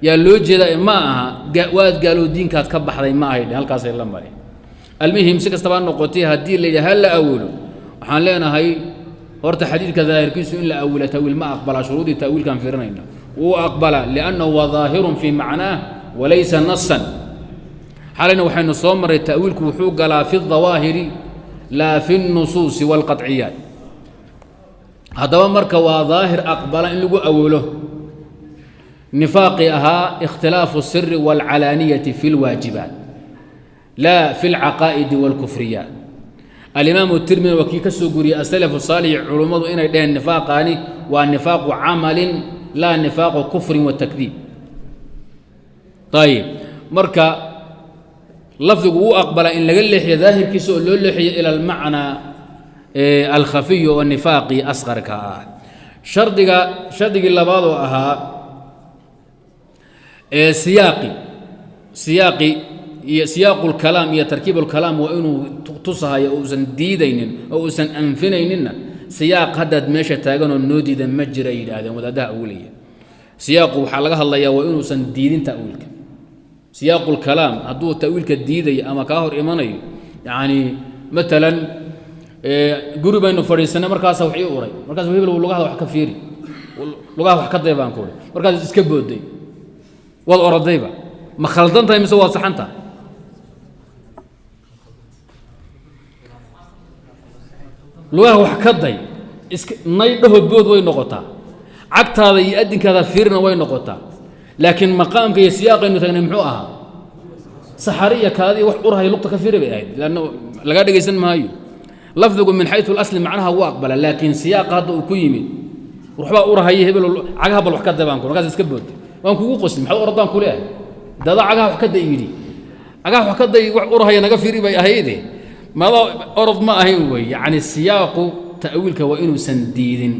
A: yaa loo jeedaa, ma aha waad gaalow diinkaad ka baxday ma ahay. Halkaasay la mareen. Almuhim, si kastaba noqotay, haddii la yidhaha ha la awilo, waxaan leenahay horta xadiidka daahirkiisu in la awila tawiil ma aqbalaa? Shuruudii ta'wiilkaan fiirinayna, wuu aqbalaa, liannahu waa daahirun fii macnaah walaysa nasan. Xalayna waxaynu soo marray ta'wiilku wuxuu galaa fi الdawaahiri laa fi الnusuusi wاlqaطciyaat. Haddaba marka waa daahir aqbala in lagu awilo nifaaqii ahaa ikhtilaafu الsiri wاlcalaaniyati fi اlwaajibaat laa fi اlcaqaa'idi wاlkufriyaat. Alimaamu Tirmidi waa kii ka soo guriyey asalaf saalix culummadu inay dheheen nifaaqaani waa nifaaqu camalin laa nifaaqu kufrin wa takdiib. Ayib, marka lafdigu wuu aqbalaa in laga leexiyo daahirkiisa oo loo leexiyo ila almacnaa alkhafiy oo nifaaqii asqarka ah. Shardiga shardigii labaad oo ahaa siyaaqi iyo siyaaqu lkalaam iyo tarkiib lkalaam waa inuu tusahayo oo uusan diidaynin oo uusan anfinayninna. Siyaaq haddaad meesha taaganoo noo diidan ma jira, yidhaahdeen wadaadaha awliya. Siyaaqu waxaa laga hadlayaa waa inuusan diidin ta'wiilka. Siyaaqu lkalaam hadduu ta'wiilka diidayo ama kaa hor imanayo, yacni maalan guri baynu fadhiisanay, markaasa wax ii uray, markaas hebel lugaha wax ka fiiri, lugaha wax ka day baan ku uri, markaas iska booday, waad orodayba, ma khaldan tahay mise waad saxan tahay? Lugaha wax ka day iska nay dhaho bood way noqotaa, cagtaada iyo adinkaada fiirina way noqotaa, laakiin maqaamka iyo siyaaqaynu tagnay muxuu ahaa? Saxari iyo kaadi wax urhay lugta ka fiiri bay ahayd, lanna lagaa dhegaysan maayo. Lafdigu min xayu alasli macnaha wuu aqbala, laakiin siyaaqa hadda uu ku yimid, ruuxbaa urahaya, hebel cagaha bal wax ka day baan ku, markaas iska boodtay, waan kugu qosli. Maxaad ordaan ku leeyahay? Dada cagaha wax ka day yidhi, cagaha wax ka day, wax urahaya naga fiiri bay ahayde, mada orod ma ahayn wey. Yacni siyaaqu ta'wiilka waa inuusan diidin.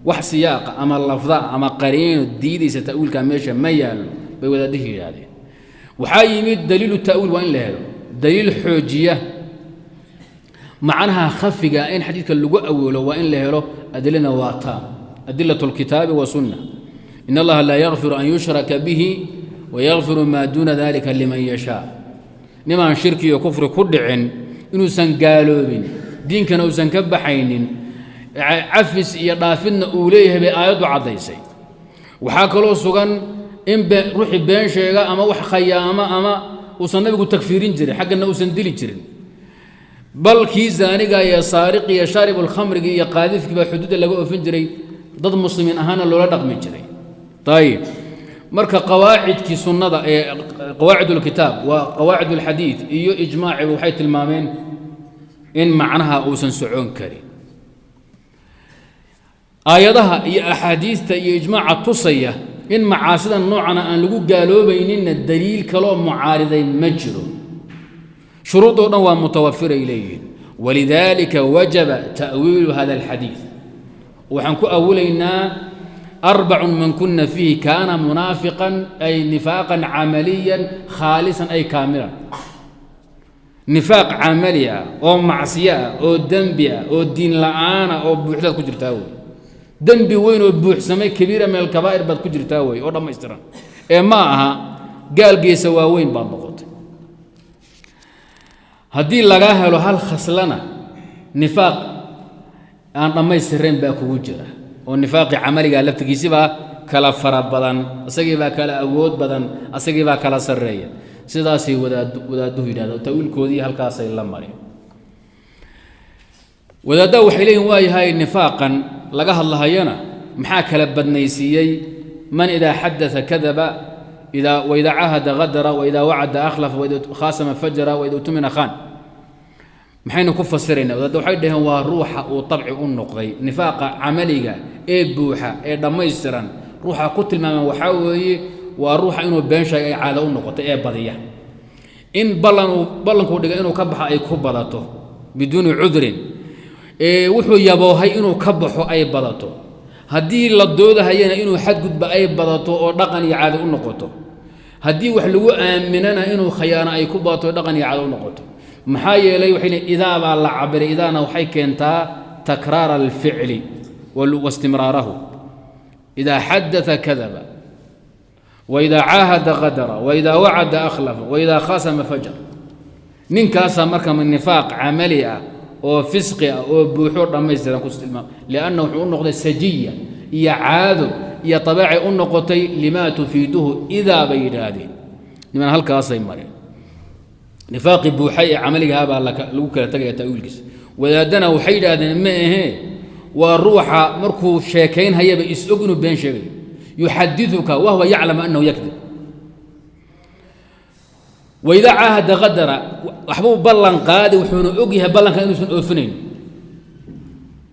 A: Wax siyaaqa ama lafda ama qariino diidaysa ta'wiilka meesha ma yaallo, bay wadaadihii yidhaahdeen. Waxaa yimid daliilu ta'wiil, waa in la helo daliil xoojiya macnaha khafiga in xadiidka lagu awoolo, waa in la helo. Adilana waa taam, adilaة اlkitaabi wasunna. In allaha laa yakfiru an yushraka bihi wayakfiru maa duuna dalika liman yashaa. Nimaan shirki iyo kufri ku dhicin, inuusan gaaloobin, diinkana uusan ka baxaynin, cafis iyo dhaafidna uu leeyahay bay aayaddu caddaysay. Waxaa kaloo sugan in ruuxii been sheega ama wax khayaama ama uusan nabigu takfiirin jirin, xaggana uusan dili jirin, bal kii zaaniga iyo saariqi iyo shaaribulkhamrigi iyo qaadifkii baa xuduudda laga oofin jiray, dad muslimiin ahaana loola dhaqmi jiray. Ayib, marka qawaacidkii sunnada ee qawaacid ulkitaab waa qawaacid ulxadiid iyo ijmaaciba waxay tilmaameen in macnaha uusan socon karin. Aayadaha iyo axaadiista iyo ijmaaca tusaya in macaasida noocana aan lagu gaaloobayninna daliil kaloo mucaariday ma jiro. Shuruudoo dhan waa mutawafiray leeyihiin. Walidaalika wajaba ta'wiilu hada alxadiid. Waxaan ku awilaynaa arbacun man kuna fiihi kaana munaafiqan, ay nifaaqan camaliyan khaalisan, ay kaamilan, nifaaq camali ah oo macsiyo ah oo dembi ah oo diin la'aana oo buuxdaad ku jirtaa wey. Dembi weyn oo buuxsamay, kabiira min alkabaa'ir baad ku jirtaa wey, oo dhammaystiran, ee ma aha gaalgeesa waaweyn baad noqotay. Haddii lagaa helo hal khaslana, nifaaq aan dhammaystirayn baa kugu jira, oo nifaaqii camaligaa laftigiisibaa kala fara badan, isagiibaa kala awood badan, isagiibaa kala sarreeya. Sidaasay wadaadduhu yidhahda, tawiilkoodii halkaasay la mareen. Wadaaddaha waxay leeyihin, waa yahay, nifaaqan laga hadlahayana maxaa kala badnaysiiyey? Man idaa xadaa kadaba, waidaa caahada hadara, waidaa wacada akhlafa, waida khaasama fajara, waida utumina khaan, maxaynu ku fasiraynaa? Wadaadda waxay dhaheen waa ruuxa uu dabci u noqday nifaaqa camaliga ee buuxa ee dhammaystiran. Ruuxa ku tilmaaman waxaa weeye waa ruuxa inuu been sheegay ay caado u noqotay ee badiya, in ballankuu dhigay inuu ka baxo ay ku badato biduuni cudrin, wuxuu yaboohay inuu ka baxo ay badato, haddii la doodahayana inuu xadgudba ay badato oo dhaqan iyo caado u noqoto, haddii wax lagu aaminana inuu khayaano ay ku badato oo dhaqan iyo caado u noqoto. Maxaa yeelay waxay leeyiin idaa baa la cabiray, idaana waxay keentaa takraara alficli waistimraarahu. Idaa xadaa kadaba, waidaa caahada qadara, waidaa wacada akhlafa, waidaa khasama fajar. Ninkaasaa marka nifaaq camali ah oo fisqi ah oo buuxo dhammaystiran ku tilmaam, lianna wuxuu u noqday sajiya iyo caado iyo tabaacay u noqotay limaa tufiiduhu idaa, bay yidhaahdeen. Niman halkaasay mareen, nifaaqii buuxay ee camaligaha baa lagu kala tegaya ta'wiilkiisa. Wadaaddana waxay yidhaahdeen ma ahee, waa ruuxa markuu sheekaynhayaba is-og inuu been sheegayo, yuxadiuka wahuwa yaclamu annahu yakdib. Waidaa caahada qadara, waxbuu ballan qaadi, wuxuuna og yahay ballanka inuusan oofinayn,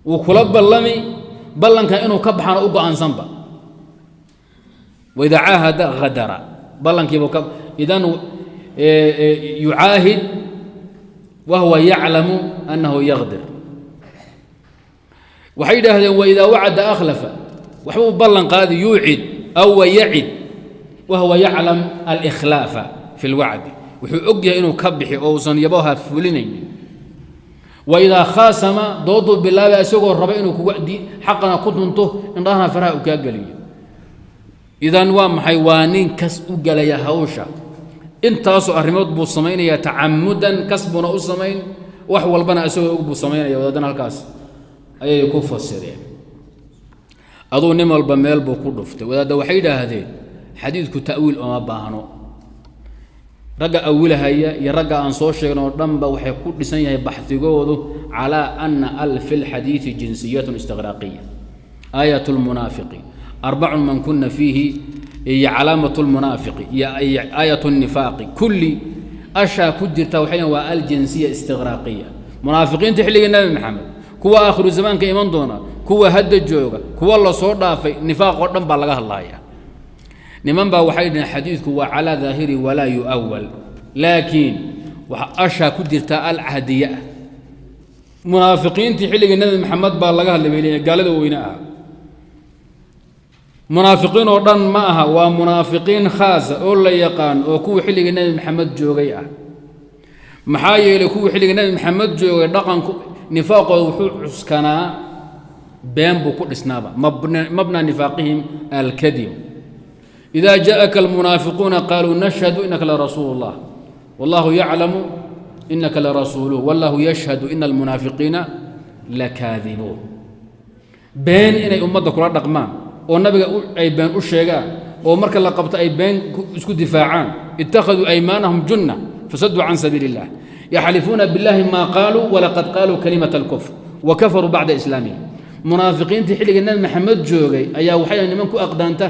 A: wuu kula ballami, ballanka inuu ka baxana u go-aansanba. Waidaa caahada hadara, ballankiibu ka idan yucaahid wahuwa yaclamu annahu yaqdir. Waxay yidhaahdeen waidaa wacada akhlafa, waxbuu ballan qaadi, yuucid aw wayacid wahuwa yaclam alkhlaafa fi lwacdi, wuxuu og yahay inuu ka bixi oo uusan yaboha fulinaynin. Waidaa khaasama, dooduu bilaabay isagoo raba inuu kuga xaqana ku dunto, indhahana faraha uu kaa geliyo. Idan waa maxay? Waa nin kas u gelaya hawsha, intaasoo arrimood buu samaynayaa tacamudan, kas buuna u samayn, wax walbana isagoo og buu samaynaya. Wadaadana halkaas ayay ku fasireen. Aduu nin walba meel buu ku dhuftay. Wadaadda waxay yidhaahdeen xadiidku ta'wiil uma baahno. Ragga awilahaya iyo ragga aan soo sheegn oo dhanba waxay ku dhisan yahay baxdigoodu calaa ana al fi lxadiidi jinsiyatun istiqraaqiya, aayat lmunaafiqi arbacun man kuna fiihi iyo calaamat lmunaafiqi iyo aayat nifaaqi, kulli ashaa ku jirta waxay lehin waa aljinsiya istiqraaqiya. Munaafiqiinta xilligii Nabi Maxamed, kuwa aakhiru zamaanka iman doona, kuwa hadda jooga, kuwa lasoo dhaafay, nifaaq oo dhan baa laga hadlaya. Niman baa waxay dhaheen xadiidku waa calaa daahiri walaa yu'awal, laakiin waxa ashaa ku jirtaa alcahdiye ah. Munaafiqiintii xilligii Nabi Maxamed baa laga hadlay bay leeyihin, gaalada weyne ah. Munaafiqiin oo dhan ma aha, waa munaafiqiin khaasa oo la yaqaan oo kuwii xilligii Nebi Maxamed joogay ah. Maxaa yeelay kuwii xilligii Nebi Maxamed joogay dhaqanku nifaaqooda wuxuu cuskanaa been buu ku dhisnaaba, mabna nifaaqihim alkadib. Ida jaءaka almunaafiquuna qaaluu nashhadu inaka larasuulu اllah wallahu yaclamu inaka larasuuluh wallahu yashhadu ina almunaafiqiina lakaadibuun. Been inay ummadda kula dhaqmaan oo nabiga ay been u sheegaan oo marka la qabto ay been isku difaacaan. Ittakhaduu aymaanahum junna fasaduu can sabiili اllah, yaxlifuuna biاllahi ma qaaluu walaqad qaaluu kalimata alkufr wa kafaruu bacda islaamihim. Munaafiqiintii xilliga Nabi Maxamed joogay ayaa waxay niman ku aqdaanta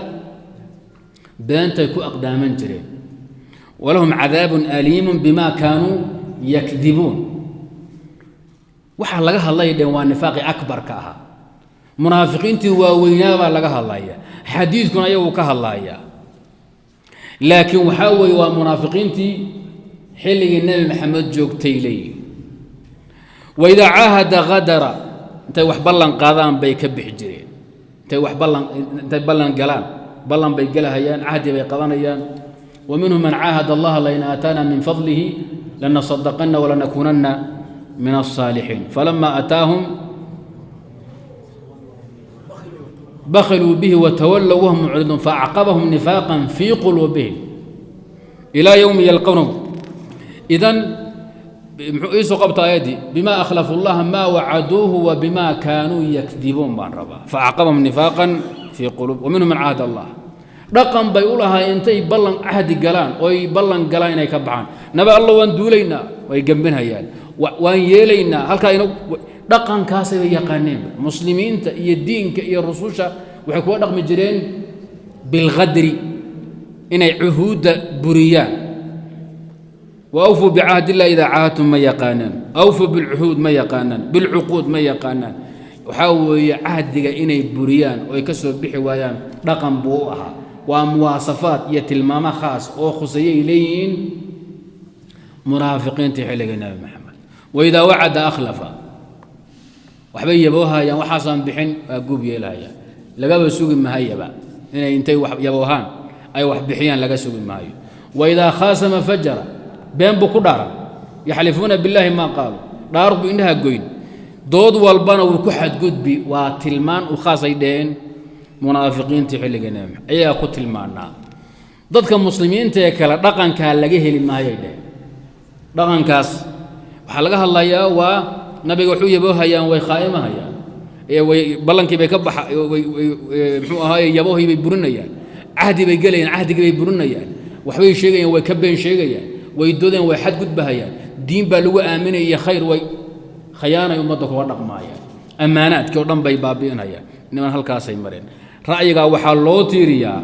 A: beentay ku aqdaaman jireen. Walahum cadaabun aliimu bima kaanuu yakdibuun. Waxaa laga hadlaya dheen waa nifaaqi akbarka ahaa, munaafiqiintii waaweynaabaa laga hadlaya, xadiidkuna ayagu ka hadlaya. Laakiin waxaa weeye waa munaafiqiintii xilligii Nebi Maxamed joogtay leeyihin. Waidaa caahada hadara, intay wax ballan qaadaan bay ka bixi jireen. Intay wax ballan, intay ballan galaan, ballan bay gelahayaan, cahdi bay qabanayaan. Wa minhum man caahad allaha lain aataana min fadlihi lanasadaqana walanakuunanna min الصaalixiin, falama ataahum bakiluu bihi watawallow wahum mucriduun faacqabahum nifaaqan fii quluubihim ilaa yowmi yalqawnahu. Idan muxuu iisoo qabta aayaddii? Bima akhlafu llaha maa wacaduuhu wa bima kaanuu yakdibuun baan rabaa. Faacqabahum nifaaqan fii quluub. Wa minhum man caahad allah. Dhaqan bay u lahaa intay ballan cahdi galaan oy ballan galaan inay ka baxaan. Nabi Alla, waan duulaynaa, way gembinhayaan, waan yeelaynaa halkaa ina. Dhaqankaasay bay yaqaaneenba. Muslimiinta iyo diinka iyo rususha waxay kuga dhaqmi jireen bilkhadri, inay cuhuudda buriyaan. Wa awfuu bicahd illah idaa caahadtum ma yaqaanaan, awfuu bilcuhuud ma yaqaanaan, bilcuquud ma yaqaanaan. Waxaa weeye cahdiga inay buriyaan oo ay ka soo bixi waayaan dhaqan buu u ahaa. Waa muwaasafaad iyo tilmaamo khaas oo khuseeyay leeyihiin munaafiqiintii xilligii Nabi Maxamed. Waidaa wacada akhlafa, waxbay yaboohayaan, waxaasaan bixin, waa guub yeelahayaan, lagaba sugi mahayaba inay intay wax yaboohaan ay wax bixiyaan, laga sugi maayo. Waidaa khaasama fajara, been buu ku dhaaran. Yaxlifuuna billaahi maa qaalu, dhaar buu indhaha goyn, dood walbana wuu ku xadgudbi. Waa tilmaan u khaasay dheheen munaafiqiintii xilliga Nabi Maxamed, ayagaa ku tilmaanaa. Dadka muslimiinta ee kale dhaqankaa laga heli maayay dheheen. Dhaqankaas waxaa laga hadlayaa waa nabiga wuxuu yaboohayaan, way khaa'imahayaan, way ballankii bay ka baxa, muxuu ahaaye, yaboohii bay burinayaan, cahdi bay gelayaan, cahdigii bay burinayaan, waxbay sheegayaan, way ka been sheegayaan, way doodayaan, way xadgudbahayaan. Diin baa lagu aaminaya, khayr way khayaanay ummadda kuga dhaqmaayaan, ammaanaadkii oo dhan bay baabi'inayaan. Niman halkaasay mareen. Ra'yigaa waxaa loo tiiriyaa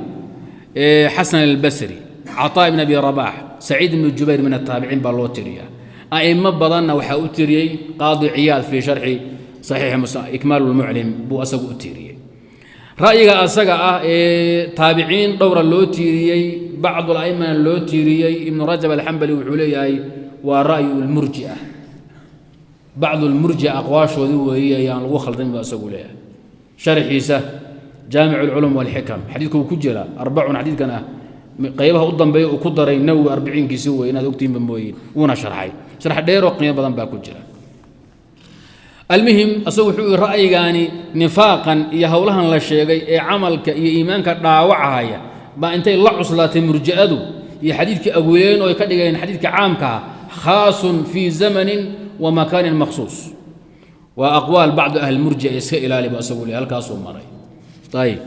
A: Xasan Albasri, Caطaa ibn Abi Rabax, Saciid ibnu Jubayr min ataabiciin baa loo tiriyaa. A'imo badanna waxaa u tiriyey Qaadi Ciyaad fii sharxi saxiixi Muslim, Ikmaal lmuclim buu asagu u tiiriyey. Ra'yiga asaga ah ee taabiciin dhowra loo tiiriyey, bacdu alaimana loo tiiriyey, Ibnu Rajab Alxambali wuxuu leeyahay waa ra'yu lmurjia, bacdu lmurjia aqwaashoodii weeye, ayaan lagu khaldamin buu asagu leeyahay. Sharxiisa Jaamic alculum walxikam xadiidku uu ku jira arbacun, xadiidkan ah qaybaha u dambeeya uu ku daray Nawowi arbiciinkiisi wey, inaad ogtihiinba mooyiin, wuuna sharxay, sharx dheeroo qiimo badan baa ku jira. Almuhim, asagu wuxuu yihi ra'yigaani nifaaqan iyo howlahan la sheegay ee camalka iyo iimaanka dhaawacahaya baa intay la cuslaatay murji'adu iyo xadiidkii awileen oo ay ka dhigeen xadiidka caamka ah khaasun fii zamanin wa makaanin makhsuus. Waa aqwaal bacdu ahli murji'a, iska ilaali buu asagu leeyahay. Halkaasuu maray. Ayib,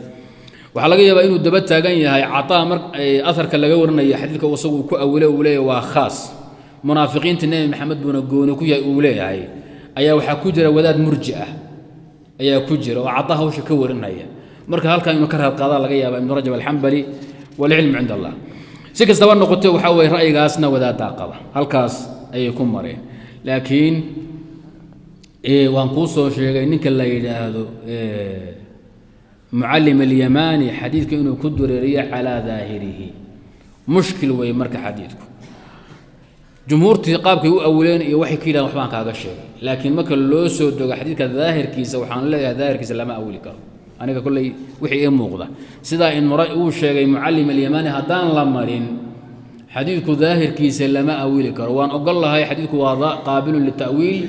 A: waxaa laga yaabaa inuu daba taagan yahay Cataa mar aharka laga warinaya xadiidka isagu ku awile uu leeyahay waa khaas munaafiqiinta Nebi Maxamed buuna gooni ku yahay uu leeyahay, ayaa waxaa ku jira wadaad murji ah ayaa ku jira oo Cataa hawsha ka warinaya. Marka halkan inuu ka raad qaadaa laga yaaba Ibnu Rajab Alxambali, walcilmu cinda Allah. Si kastaba noqotee, waxaa weeye ra'yigaasna wadaadaa qaba, halkaas ayay ku mareen. Laakiin Waan kuu soo sheegay ninka la yidhaahdo Mucallim Alyamaani xadiidka inuu ku dureeriyo calaa daahirihi. Mushkil weeye. Marka xadiidku jumhuurtii qaabkay u awileen iyo waxay ka yidhahdeen waxbaan kaaga sheegay, laakiin marka loo soo dogo xadiidka daahirkiisa, waxaan leeyahay daahirkiisa lama awili karo. Aniga kolley wixii ii muuqda sidaa in mura uu sheegay Mucallim Alyamaani haddaan la marin, xadiidku daahirkiisa lama awili karo. Waan ogol lahay xadiidku waa qaabilun lita'wiil,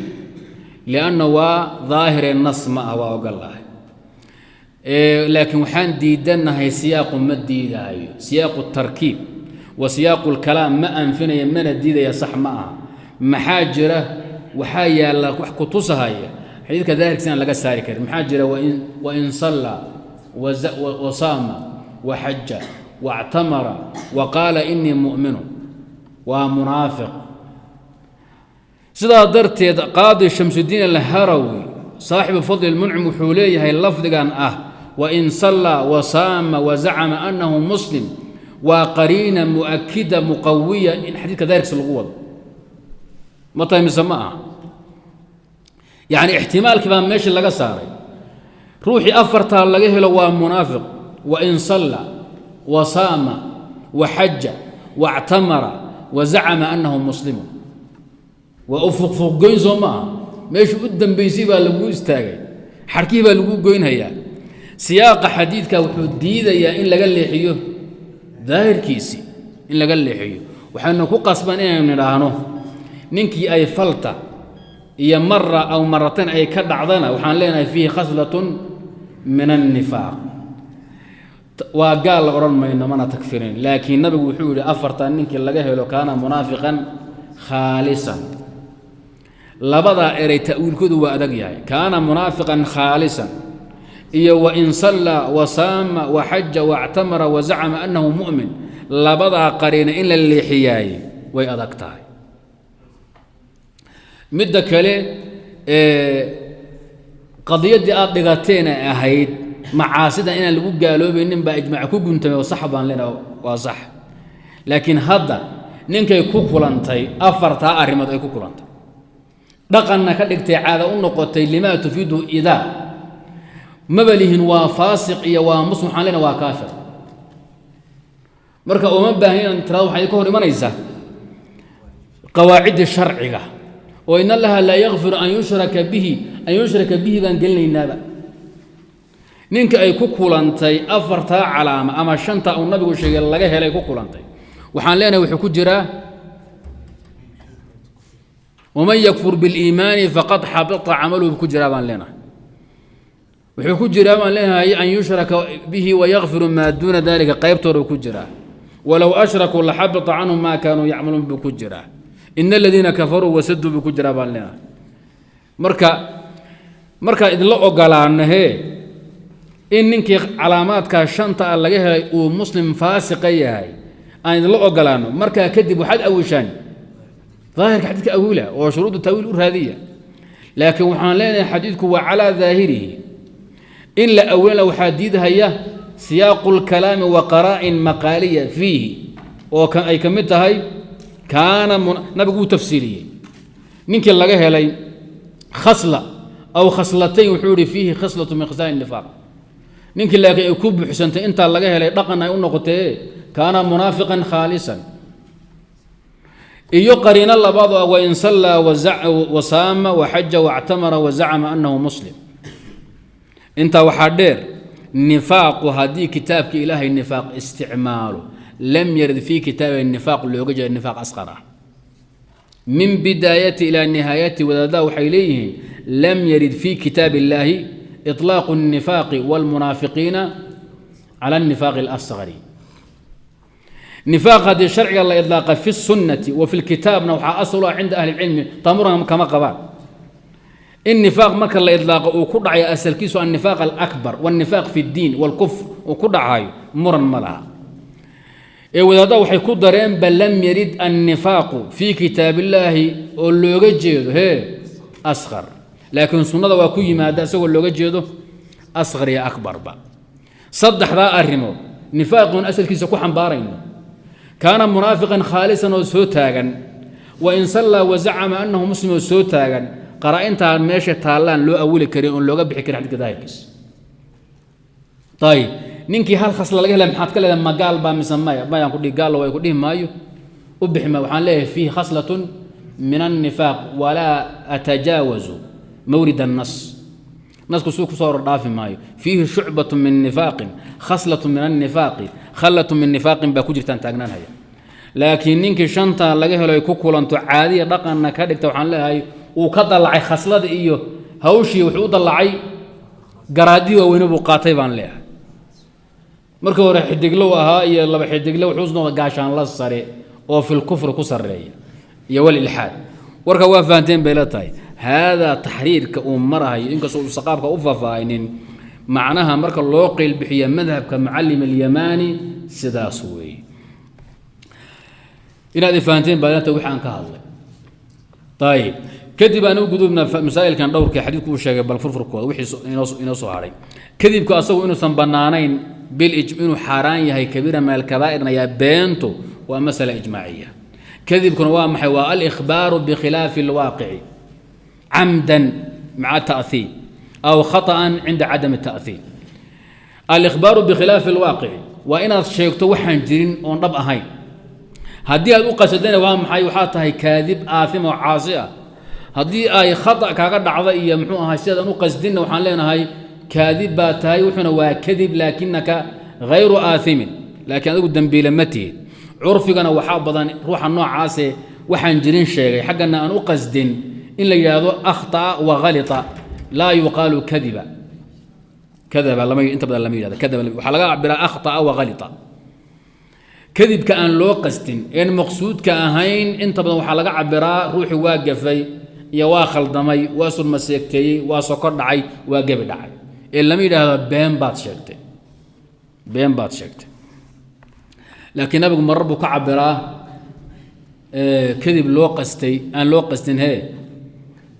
A: lianna waa daahire nas ma ah, waa ogol lahay, laakiin waxaan diidanahay siyaaqu ma diidaayo. Siyaaqu tarkiib wa siyaaqu lkalaam ma anfinaya mana diidaya, sax ma aha. Maxaa jira? Waxaa yaalla wax kutusahaya xadiidka daahirkiisa aan laga saari karin. Maxaa jira? Wain sallaa wa saama wa xaja wاctamara wa qaala inii mu'minu, waa munaafiq. Sidaa darteed Qaadi Shamsudiin Alharawi, saaxibu Fadli Lmuncim, wuxuu leeyahay lafdigan ah wain sallaa wa saama wa zacama annahu muslim waa qariina mu'akida muqawiya in xadiidka daahirkiisa lagu wado. Ma tahay mise ma aha? Yacni ixtimaalkii baa meeshii laga saaray. Ruuxii afartaa laga helo waa munaafiq: wain salla wa saama wa xaja wاctamara wa zacama annahu muslimu. Waa u fuqfuuqgoyn, soo ma aha? Meeshii u dambaysay baa laguu istaagay, xarkihii baa laguu goynhayaa. Siyaaqa xadiidka wuxuu diidayaa in laga leexiyo daahirkiisii, in laga leexiyo. Waxaynu ku qasban inaynu nidhaahno ninkii ay falta iyo mara aw maratayn ay ka dhacdana, waxaan leenahay fiihi khaslatun min annifaaq. Waa gaal la odhan mayno, mana takfirin, laakiin Nabigu wuxuu yidhi afartan ninkii laga helo kaana munaafiqan khaalisan. Labadaa erey ta'wiilkoodu waa adag yahay: kaana munaafiqan khaalisan iyo wain sallaa wa saama wa xaja wactamara wa zacama annahu mu'min. Labadaa qariina in la leexiyaaye way adag tahay. Midda kale, qadiyaddii aada dhigateen ay ahayd macaasida inaan lagu gaaloobaynin baa ijmaac ku guntamay oo sax baan leenaha, waa sax. Laakiin hadda ninkay ku kulantay afartaa arrimood ay ku kulantay, dhaqanna ka dhigtay, caada u noqotay, limaa tufiidu idaa maba lihin waa faasiq iyo waa muslim, waxaan leenahay waa kaafir. Marka uma baahan inaan tirado waxay ka hor imanaysaa qawaacidda sharciga oo in Allaha laa yakfiru an yushraka bihi, an yushraka bihi baan gelinaynaaba. Ninka ay ku kulantay afartaa calaama ama shanta uu Nabigu sheegay laga helay ku kulantay, waxaan leenahay wuxuu ku jiraa waman yakfur biliimaani faqad xabita camaluhu ku jiraa baan leenahay. Wuxuu ku jiraa baan leenahay an yushraka bihi wayakfiru maa duuna dalika qaybtooda ku jiraa. Walow ashrakuu laxabita canhum maa kaanuu yacmaluun buu ku jiraa. In aladiina kafaruu wasaduu buu ku jiraa baan leenahay. Marka markaan idinla ogolaanahee in ninkii calaamaadkaa shanta ah laga helay uu muslim faasiqa yahay aan idinla ogolaano, markaa kadib waxaad awishaan daahirka xadiidka, awiila oo shuruudda taawiil u raadiya. Laakiin waxaan leenahay xadiidku waa calaa daahirihi, in la awilana waxaa diidhaya siyaaqu lkalaami wa qaraa'in maqaaliya fiihi oo ay ka mid tahay kaana. Nabigu wuu tafsiiliyey ninkii laga helay khasla aw khaslatayn, wuxuu yihi fiihi khaslatu min khisaal nifaaq. Ninkii laakiin ay ku buuxsantay, intaa laga helay, dhaqan ay u noqotee, kaana munaafiqan khaalisan. Iyo qariino labaad oo wain sallaa wa saama wa xaja wactamara wa zacama annahu muslim. Intaa waxaa dheer, nifaaqu haddii kitaabka Ilaahay nifaaq isticmaalo, lam yarid fii kitaabi nifaaq looga jeeda nifaaq asqar ah min bidaayati ilaa nihaayati. Wadaadaha waxay leeyihiin lam yarid fii kitaab illaahi iطlaaqu الnifaaqi wاlmunaafiqiina cala الnifaaqi اlasgari. Nifaaq haddii sharciga la idlaaqa fi الsunnati wa fi lkitaabna, waxaa asal u ah cinda ahli اlcilmi, tamuran kama qabaan in nifaaq marka la idlaaqo uu ku dhacayo asalkiisu annifaaq alakbar wاlnifaaq fi اddiin wاlkufr uu ku dhacayo, muran ma laha. Ee wadaadda waxay ku dareen ba lam yarid annifaaqu fii kitaab illaahi oo looga jeedo hee asqar, laakiin sunnada waa ku yimaada isagoo looga jeedo asqar iyo akbarba. Saddexdaa arrimood nifaaqun asalkiisa ku xambaarayno: kaana munaafiqan khaalisan oo soo taagan, wa in sallaa wa zacama annahu muslim oo soo taagan, Qaraa-intaan meesha taallaan loo awili karin oon looga bixi karin xadidka daahirkiisa. Ayib, ninkii hal khasla laga helay maxaad ka leedahay? Ma gaal baa mise maya? Mayaan ku dhihi gaal way ku dhihi maayo, u bixi maayo. Waxaan leeyahay fiihi khaslatun min annifaaq, walaa atajaawazu mawrid annas, nasku suu kusoo hor dhaafi maayo. Fiihi shucbatu min nifaaqin, khaslatu min annifaaqi, khallatu min nifaaqin baa ku jirtaan taagnaan haya. Laakiin ninkii shanta laga helo ay ku kulanto, caadiya dhaqanna ka dhigta, waxaan leeyahay uu ka dallacay khaslada iyo hawshii, wuxuu u dallacay garaadii waaweyne buu qaatay baan leeyahay. Markii hore xidiglow ahaa iyo laba xidigle, wuxuu noqday gaashaan la sare oo fil kufri ku sarreeya iyo walilxaad. Warka waa fahanteen bay la tahay. Haadaa taxriirka uu marahayo, inkastoo uusa qaabka u faahfaahinin macnaha marka loo qeylbixiya madhabka Mucallim Alyamaani, sidaas weeye. Inaad fahanteen baa la tahay wixii aan ka hadlay. Ayib, kadib aan u gudubna masaa'ilkan dhowrka xadiidku uu sheegay, bal furfurkooda wixii inoo soo hadhay. Kadibku asagu inuusan bannaanayn bil inuu xaaraan yahay, kabiira min alkabaa'irna yaa beentu, waa masala ijmaaciya. Kadibkuna waa maxay? Waa alikhbaaru bikhilaafi alwaaqici camdan maca ta'hiim aw khata'an cinda cadami ta'hiim. Alikhbaaru bikhilaafi alwaaqici waa inaad sheegto waxaan jirin oon dhab ahayn. Haddii aad u qasadana waa maxay? Waxaa tahay kaadib aathim oo caasi ah. Haddii ay khata kaaga dhacda iyo muxuu ahaa sidaadan u qasdinna, waxaan leenahay kaadib baa tahay, wuxuuna waa kadib, laakinaka hayru aathimin, laakiin adigu dembiile ma tihid. Curfigana waxaa badan ruuxa noocaase waxaan jirin sheegay, xaggana aan u qasdin, in la yidhaahdo akhطa'a wa halita, laa yuqaalu kadiba. Kadaba lama, inta badan lama yidhahdo kadaba, waxaa laga cabiraa akhطa'a wa halita. Kadibka aan loo qastin een maqsuudka ahayn inta badan waxaa laga cabiraa ruuxii waa gafay iyo waa khaldamay, waa surmaseegteeyey, waa soko dhacay, waa gebi dhacay, ee lama yidhaahdo been baad sheegtay, been baad sheegtay. Laakiin nabigu marar buu ka cabiraa kadib loo qastay, aan loo qastin. Hee,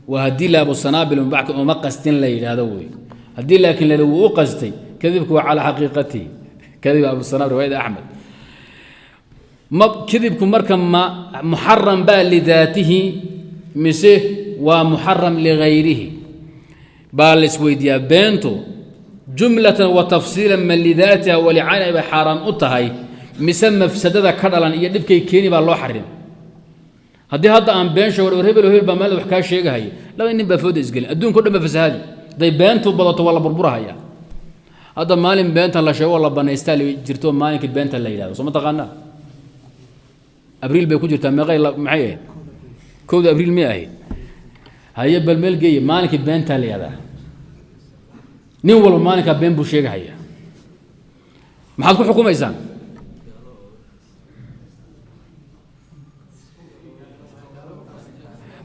A: waa haddii la Abu Sanaabil mubacka uma qastin la yidhaahdo wey. Haddii laakiin la wuu u qastay, kadibku waa calaa xaqiiqatihi, kadib Abu Sanaabil, riwaayada Axmed. Ma kadibku marka ma muxaram baa lidaatihi mise waa muxaram ligayrihi baa la isweydiiyaa. Beentu jumlatan wa tafsiilan ma lidaatiha walicayni bay xaaraan u tahay, mise mafsadada ka dhalan iyo dhibkay keeni baa loo xarim? Haddii hadda aan been sheego, war hebel hebel baa meel wax kaa sheegahaya, laba nin baa fooda isgelin, adduunka o dhan ba fasahaadi. Hadday beentu badato waa la burburahaya. Hadda maalin beenta la sheego oo la banaystaa jirto, maalinkii beenta la yidhahdo, soo ma taqaanaa? Abriil bay ku jirtaa. Meeqay maxay ahayd? 1da Abriil miyay ahayd? Haye, bal meel geeye, maalinkii beentaa la yihahdaa. Nin walba maalinkaa been buu sheegahaya. Maxaad ku xukumaysaan?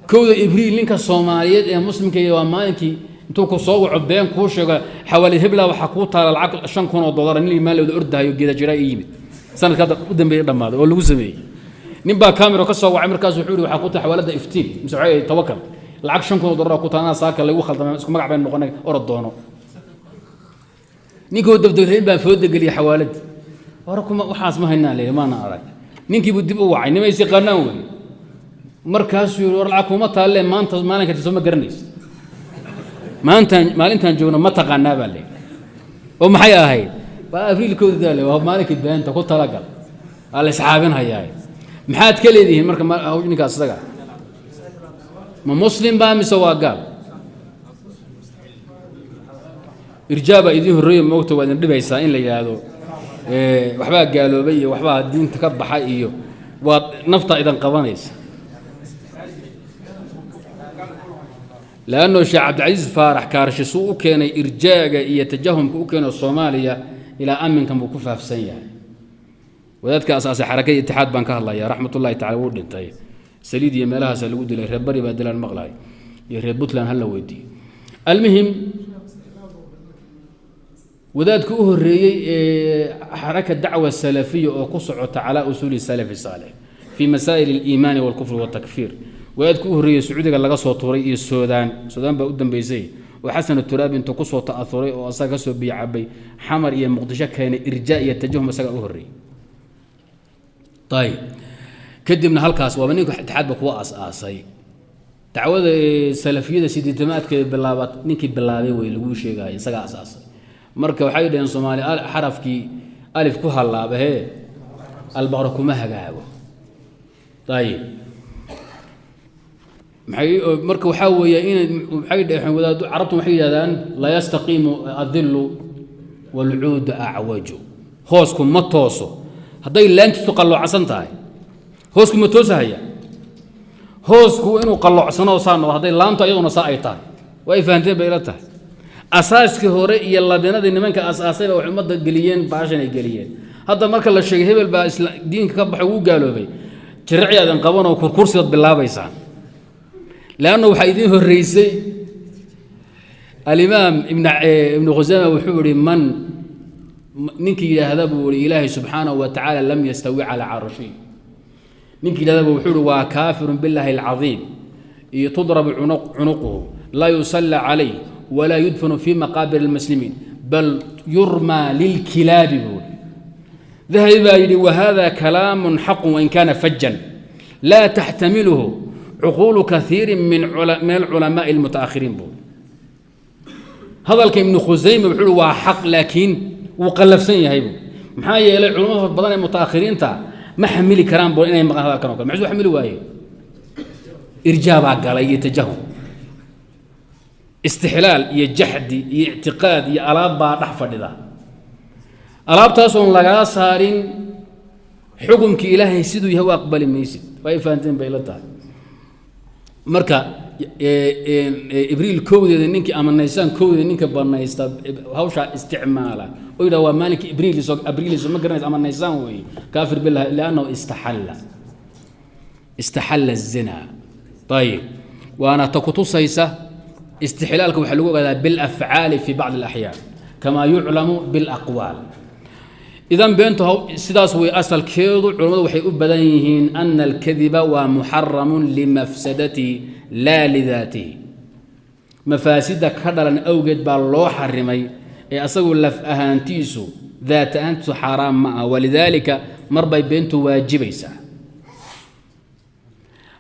A: 1da Ibriil ninka Soomaaliyeed ee muslimka waa maalinkii intuu ku soo waco been kuu sheego, xawaali hebla waxaa kuu taala lacag $5,000. Nin imaan lawada ordahayo geeda jiraa ii yimid sanadka hadda u dambeeyey dhammaaday oo lagu sameeyey. Nin baa camero ka soo wacay, markaas wuxuu yihi waxaa ku tahay xawaalada Iftiin mise waxay Tawakal lacag $5,000 ku taala, saaka lagu khaldamay, isku magac baynu noqonay, orod doono. Ninkii dabdablayn baa fooda geliyay xawaaladii hore, kuma waxaas ma haynaa leeyahay, maana arag. Ninkii buu dib u wacay, nimay is yaqaanaan wey. Markaasuu yihi war lacag kuma taalle, maanta maalinka soo ma garanaysa, maantaan maalintaan joogno ma taqaanaa baa leeyahay. Oo maxay ahayd? Waa abriilkoodii le, waa maalinkii beenta ku talagal, waa la isxaabin hayaa. Maxaad ka leedihiin marka ninkaas isaga ma muslim baa mise waa gaal? Irjaabaa idiin horreeya, moogta waa idin dhibaysaa in la yidhaahdo waxbaa gaaloobay iyo waxbaa diinta ka baxay iyo waad naftaa idan qabanaysa. Leanno Sheekh Cabdilcasiis Faarax Kaarshe suu u keenay irjaaga iyo tajahumka u keeno Soomaaliya ilaa aminkan buu ku faafsan yahay. Wadaadka asaasay xarakada Itixaad baan ka hadlaya, raxmatullahi tacala, wuu dhintay, saliid iyo meelahaasa lagu dilay, reer bari baa dilaan maqlahay iyo reer Puntland, hala weydiiyo. Almuhim, wadaadka u horreeyey ee xaraka dacwa salafiya oo ku socota calaa usuuli salafi saalix fii masaa'il aliimaani walkufri waltakfiir, wadaadka u horreeyey Sacuudiga laga soo tuuray iyo Soodaan, Soodaan baa u dambeysay, oo Xasan Turaabi intuu kusoo ta'auray oo asaga kasoo biyo cabay Xamar iyo Muqdisho keenay irjaa iyo tajahum, isaga u horreeyey. Ayib, kadibna halkaas waaba ninka Itixaad ba kuwa aas-aasay. Dacwada salafiyada sideetamaadka bilaaba ninkii bilaabay wey laguu sheegaya, isagaa asaasay. Marka waxay dhaheen Soomaali, xarafkii alif ku hallaaba hee albaqra kuma hagaago. Ayib, maxay marka waxaa weeye in maxay dhaheen wadaaddu carabtu, waxay yidhahdaan laa yastaqiimu adillu walcuudu acwaju. Hoosku ma tooso hadday laantiisu qalloocansan tahay. Hoosku ma toosahaya? Hoosku inuu qalloocsano saa noqdo hadday laantu ayaduna saa ay tahay. Waa ay fahanteen bay ila tahay. Asaaskii hore iyo labinadii nimanka asaasayba waxay ummadda geliyeen baashan ay geliyeen. Hadda marka la sheegay hebel baa isla diinka ka baxay, wuu gaaloobay, jiracii aadan qabanoo kurkursidaad bilaabaysaan, leanna waxaa idiin horreysay alimaam Ibnu Khusayma. Wuxuu ihi, man ninkii yidhaahda buu ihi Ilaahay subxaanahu wa tacaala lam yastawi calaa carshi, ninkii yidhahdaba wuxuu ihi waa kaafirun billahi alcadiim, iyo tudrabu cunuquhu, laa yusalla calayh walaa yudfanu fi maqaabir almuslimiin, bal yurmaa lilkilaabi, buu ihi. Dahabi baa yidhi, wahada kalaamu xaqu wain kana fajan laa taxtamiluhu cuquulu kaiiri min alculamaai almutaakhiriin, buu. Hadalka Ibnu Khusayma wuxuu uhi waa xaq, laakiin wuu qallafsan yahay bu. Maxaa yeelay culamada badan ee mutaakhiriinta ma xamili karaan bo inay maqaan hadalkan o kale. Maxay su xamili waayeen? Irjaabaa galay iyo tajahum, istixlaal iyo jaxdi iyo ictiqaad iyo alaab baa dhex fadhida. Alaabtaasoon lagaa saarin, xukumkii Ilaahay siduu yahay u aqbali maysid. Waa ay fahanteen bay la tahay. Marka Ibriil kowdeeda ninkii ama Naysaan kowdeeda ninka banaysta hawshaa isticmaala oo yidhaha waa maalinka Ibriiliso, Abriiliso ma garanaysa ama Naysaan weeye, kaafir billahi, liannahu istaxalla الzina. Ayib, waana ta kutusaysa istixlaalka waxaa lagu ogaadaa bilafcaali fi bacdi alaxyaan kama yuclamu bilaqwaal. Idan beentu sidaas way asalkeedu. Culammadu waxay u badan yihiin ana alkadiba waa muxaramun limafsadatihi laa lidaatihi. Mafaasida ka dhalan awgeed baa loo xarimay ee asagu laf ahaantiisu, daat ahaantiisu xaaraam ma ah. Walidaalika mar bay beentu waajibaysaa.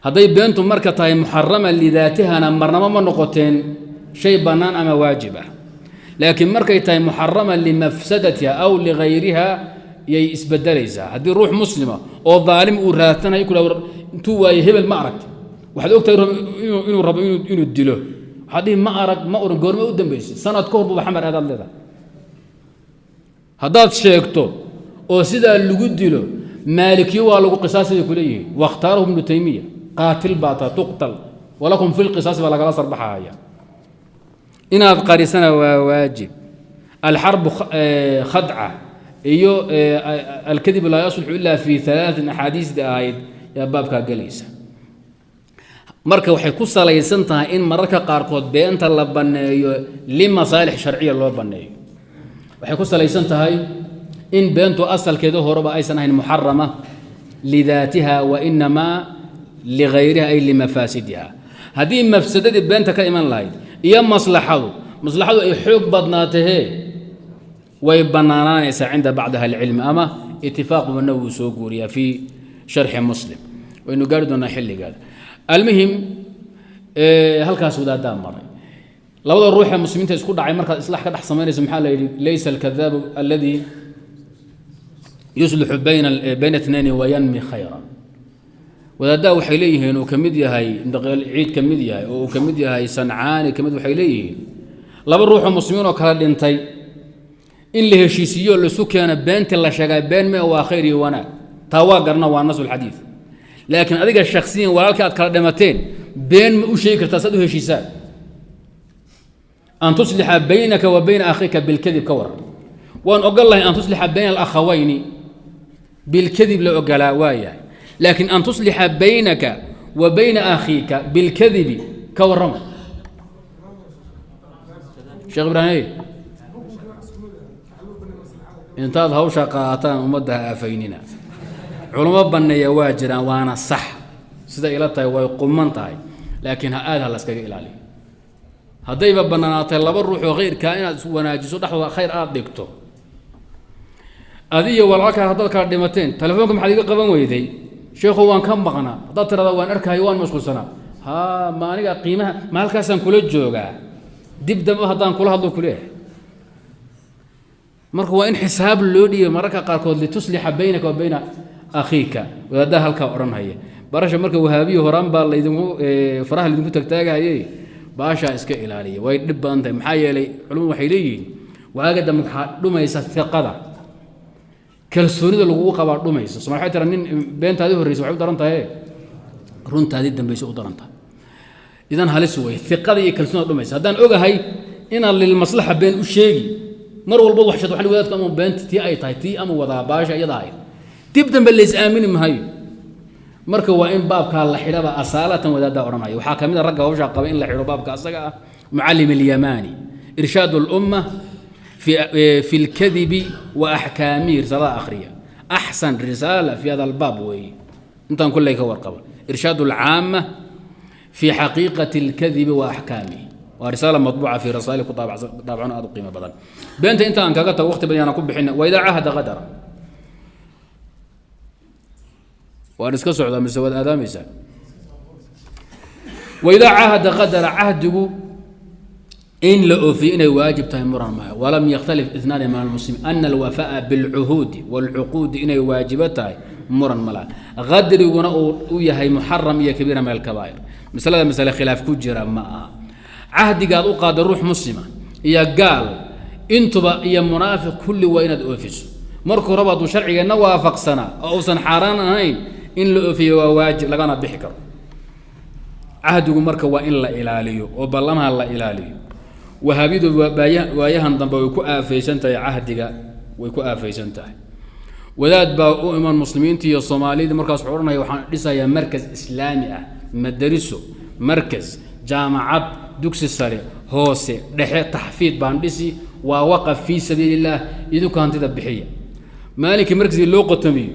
A: Hadday beentu marka tahay muxarama lidaatihana, marnamo ma noqoteen shay bannaan ama waajib ah. Laakiin markay tahay muxarama limafsadatiha aw ligayriha yay isbedelaysaa. Haddii ruux muslima oo daalim uu raadsanayo ku intuu waaye hebel ma aragta, waxaad ogtahay inuu rabo inuu dilo, waxaad dhihi ma arag, ma oran. Goorma u dambaysay? Sanad ka hor buba xamar aadaad leedahay. Haddaad sheegto oo sidaa lagu dilo, Maalikiyo waa lagu qisaasay kuleeyihiin, wakhtaarahu Ibnu Taymiya. Qaatil baa taa, tuqtal walakum fi lqisaasi baa lagala sarbaxaya. Inaad qarisana waa waajib. Alxarbu khadca iyo alkadibu laa yaslixu ila fi alaain, axaadiisda ahayd yaa baabkaa gelaysa. Marka waxay ku salaysan tahay in mararka qaarkood beenta la banneeyo limasaalix sharciya loo banneeyo. Waxay ku salaysan tahay in beentu asalkeeda horeba aysan ahayn muxarama lidaatiha wa inamaa ligayriha, ay limafaasidiha. Haddii mafsadadii beenta ka iman lahayd iyo maslaxadu ay xoog badnaatahee, way bannaanaanaysaa cinda bacdi ahli cilmi, ama itifaaqu Nawowi soo guuriyaa fii sharxi Muslim. Waynu gaari doonaa xilligaada. Almuhim, halkaas wadaaddaa maray. Labada ruux ee muslimiinta isku dhacay markaad islax ka dhex samaynayso, maxaa la yidhi? Laysa alkadaabu alladii yuslixu bayna itnaini wayanmi khayra. Wadaaddaha waxay leeyihiin, uu ka mid yahay Ciid, ka mid yahay oo uu ka mid yahay Sancaani ka mid, waxay leeyihiin laba ruuxoo muslimiin oo kala dhintay in la heshiisiiyo laisu keeno, beentii la sheegay been mee, waa khayr iyo wanaag. Taa waa garna, waa nasulxadiid. Laakiin adiga shaksiyan walaalkii aad kala dhimateen been ma u sheegi kartaa saad u heshiisaan? An tuslixa baynaka wa bayna akhiika bilkadib, ka waran? Waan ogol lahay an tuslixa bayna alakhawayni bilkadib, la ogolaa waa yahay. Laakiin an tuslixa baynaka wa bayna akhiika bilkadibi, ka warrama, Sheekh Ibraahim? Intaad hawsha qaataan ummadda ha aafaynina. Culamo banneeya waa jiraan, waana sax sida ila tahay, way quman tahay, laakiin ha aad ha laskaga ilaaliyo. Haddayba bannaanaatay laba ruux oo khayrkaa inaad is wanaajiso, dhexdooda khayr aada dhigto, adiyo walaalkaa haddaad kala dhimateen, telefoonka maxaad iga qaban weyday, sheekhu waan ka maqnaa, haddaad tirahda waan arkaayo, waan mashquulsanaa, Haa, ma aniga qiimaha ma halkaasaan kula joogaa? Dib dambe haddaan kula hadlo kuleeyahay. Marka waa in xisaab loo dhiibay mararka qaarkood, lituslixa baynaka wa bayna akhiika. Wadaaddaha halkaa odhanhaya barasha marka wahaabiyi horaan baa laydinku faraha laydinku tagtaagahayey, baashaa iska ilaaliya, way dhib badan tahay. Maxaa yeelay culimadu waxay leeyihiin waaga dambe waxaa dhumaysa iqada, kalsoonida lagugu qabaa dhumaysa. Soma waxay tira nin beentaadii horreysa waxay u daran tahay runtaadii dambaysa u daran tahay. Idan halis wey, iqada iyo kalsoonida dhumaysa. Haddaan ogahay inaad lilmaslaxa been u sheegi mar walba waxshad waxaan wadaadku ama beenta tii ay tahay tii ama wadaa baasha iyada ahayd, dib dambe lays aamini maayo. Marka waa in baabkaa la xidhaba asaalatan, wadaaddaa odhanaya. Waxaa ka mid a ragga hawshaa qaba in la xidho baabka asaga ah Mucallim Alyamaani, Irshaad Alumma fi lkadibi wa axkaamihi, risaalada akhriya, axsan risaala fi hada albaab weeye intaan kulley ka warqaba. Irshaad alcaama fi xaqiiqati alkadibi wa axkaamihi waa risaala matbuuca fi rasaa'il ku daabacan, aad u qiimo badan. Beenta inta aan kaga tago, waqti badan yaana ku bixina. Wa idaa cahada qadara, waan iska socdaa mise waad aadaamaysaa? Waidaa cahada qadara, cahdigu in la oofiyo inay waajib tahay muran maayo. Walam yakhtalif inaani min almuslimiin ana alwafaa'a bilcuhuudi waalcuquudi inay waajibo tahay, muran ma laha. Qadriguna uu u yahay muxaram iyo kabiira min alkabaa'ir. Masalada masale khilaaf ku jira ma aha. Cahdigaad u qaada ruux muslima iyo gaal intuba iyo munaafiq kulli waa inaad oofiso. Marka horeba hadduu sharcigeenna waafaqsanaa oo uusan xaaraan ahayn, in la oofiyo waa waajib, lagana bixi karo. Cahdigu marka waa in la ilaaliyo oo ballamaha la ilaaliyo. Wahaabidu waayahan dambe way ku aafaysan tahay cahdiga, way ku aafaysan tahay. Wadaad baa u iman muslimiinta iyo soomaalidii, markaas wuxuu odhanaya waxaan dhisayaa markas islaami ah, madariso, markas, jaamacad, dugsi sare, hoose, dhexe, taxfiid baan dhisi, waa waqaf fii sabiili illaah, idinku hantida bixiya. Maalinkii markaskii loo qotomiyo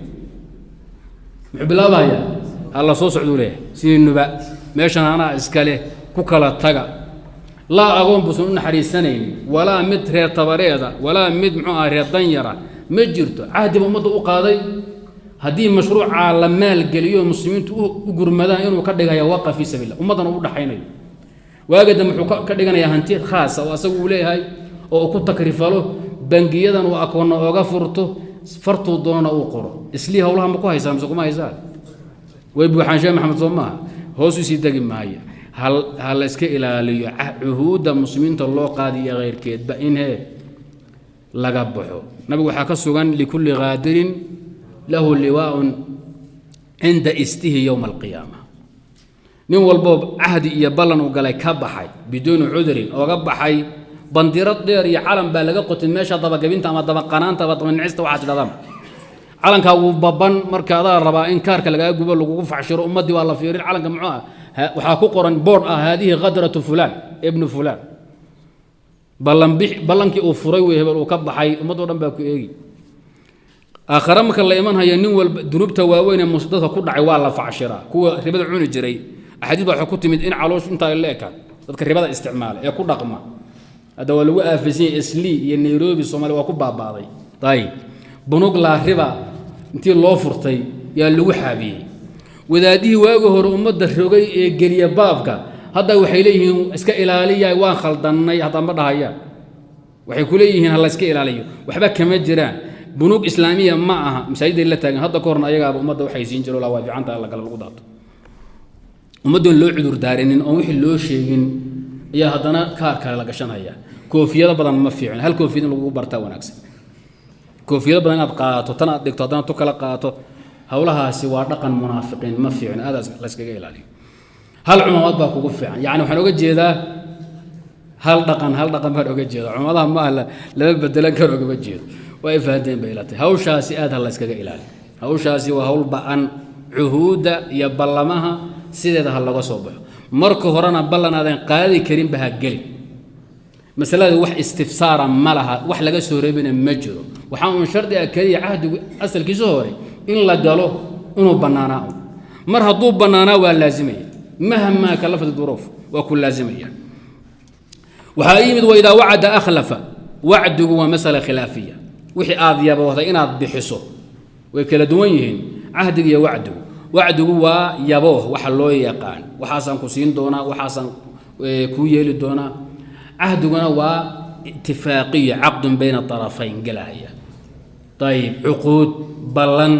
A: muxuu bilaabahayaa? Hala soo socduu leeyahay, sidii nuba meeshan anaa iska leh, ku kala taga. Laa agoon buusan u naxariisanaynin, walaa mid reer tabareeda, walaa mid muxuu aha reer danyara ma jirto. Cahdiba ummadda u qaaday haddii mashruucaa la maalgeliyo muslimiintu u gurmadaan inuu ka dhigaya waqaf fii sabiillah, ummaddana u dhaxaynayo. Waaga dambe wuxuu ka dhiganayaa hanti khaasa oo asagu uu leeyahay oo uu ku takrifalo, bangiyadan uu akoonna ooga furto, fartuu doonana uu qoro. Islii howlaha ma ku haysaa mise kuma haysaa? Way buuxaan, Sheekh Maxamed, soo maaha? Hoos usii degi maayo. Hal ha la iska ilaaliyo cuhuudda muslimiinta loo qaadiyo keyrkeedba in hee laga baxo. Nabigu waxaa ka sugan likulli qaadirin lahu liwaaun cinda istihi yowma alqiyaama. Nin walboo cahdi iyo ballan uu galay ka baxay biduuni cudurin ooga baxay, bandirad dheer iyo calan baa laga qotay meesha dabagabinta ama dabaqanaanta ama dabanicista waxaa tidhahdaan. Calankaa wuu baban, marka adaa rabaa in kaarka lagaa gubo, lagugu facshiro, ummaddii waa la fiirin. Calanka muxuu ah? Waxaa ku qoran boodh ah haadihi qadratu fulaan ibnu fulaan, ballanbi ballankii uu furay wey, hebel uu ka baxay, ummaddoo dhan baa ku eegi. Aakhare marka la imanhayo nin walba dunuubta waaweyn ee dadka ku dhacay waa la facshiraa. Kuwa ribada cuni jiray, axaadiis baa waxaa ku timid in caloosh intaa la ekaan dadka ribada isticmaala ee ku dhaqma. Hadda waa lagu aafaysan yahay Islii iyo Nairobi, Soomaaliya waa ku baabaaday. Ayib, bunug laa riba intii loo furtay yaa lagu xaabiyey. Wadaadihii waagi hore ummadda rogay ee geliya baabka hadda waxay leeyihiin iska ilaaliya, waan khaldannay. Hadda ma dhahayaan, waxay ku leeyihiin ha la iska ilaaliyo, waxba kama jiraan, bunuug islaamiya ma aha, masaajiday la taagan. Hadda ka horna ayagaaba ummadda waxay siin jiro laa waa fiicanta alla kale lagu daato. Ummaddoon loo cudur daarinin oon wixii loo sheegin ayaa haddana kaar kale la gashanaya. Koofiyado badan ma fiicin, hal koofiyad in lagugu bartaa wanaagsan. Koofiyado badan inaad qaadato, tan aad dhigto, haddana tu kala qaadato, howlahaasi waa dhaqan munaafiqiin, ma fiicin, aad la iskaga ilaaliyo. Hal cumaamad baa kugu fiican, yacni waxaan oga jeedaa hal dhaqan, hal dhaqan baan oga jeeda. Cumaamadaha ma aha lama bedelan karo, ogama jeedo, waa ay fahanteen bay ila tahay. Hawshaasi aad ha la iskaga ilaaliyo, hawshaasi waa hawl ba-an. Cuhuudda iyo ballamaha sideeda ha laga soo baxo. Marka horena ballan aadan qaadi karinba ha gelin. Masalada wax istifsaara ma laha, wax laga soo reebina ma jiro. Waxaa uun shardi ah keliya cahdigu asalkiisa hore in la galo inuu bannaanaa un. Mar hadduu bannaanaa waa laazimaya, mahmaa kalafat duruuf waa ku laazimaya. Waxaa yimid waidaa wacada akhlafa. Wacdigu waa masala khilaafiya. Wixii aad yaboohday inaad bixiso way kala duwan yihiin cahdiga iyo wacdigu. Wacdigu waa yabooh, waxa loo yaqaan waxaasaan ku siin doonaa, waxaasaan kuu yeeli doonaa. Cahdiguna waa itifaaqiya, caqdun bayna طarafayn gelahaya. Ayib, cuquud ballan.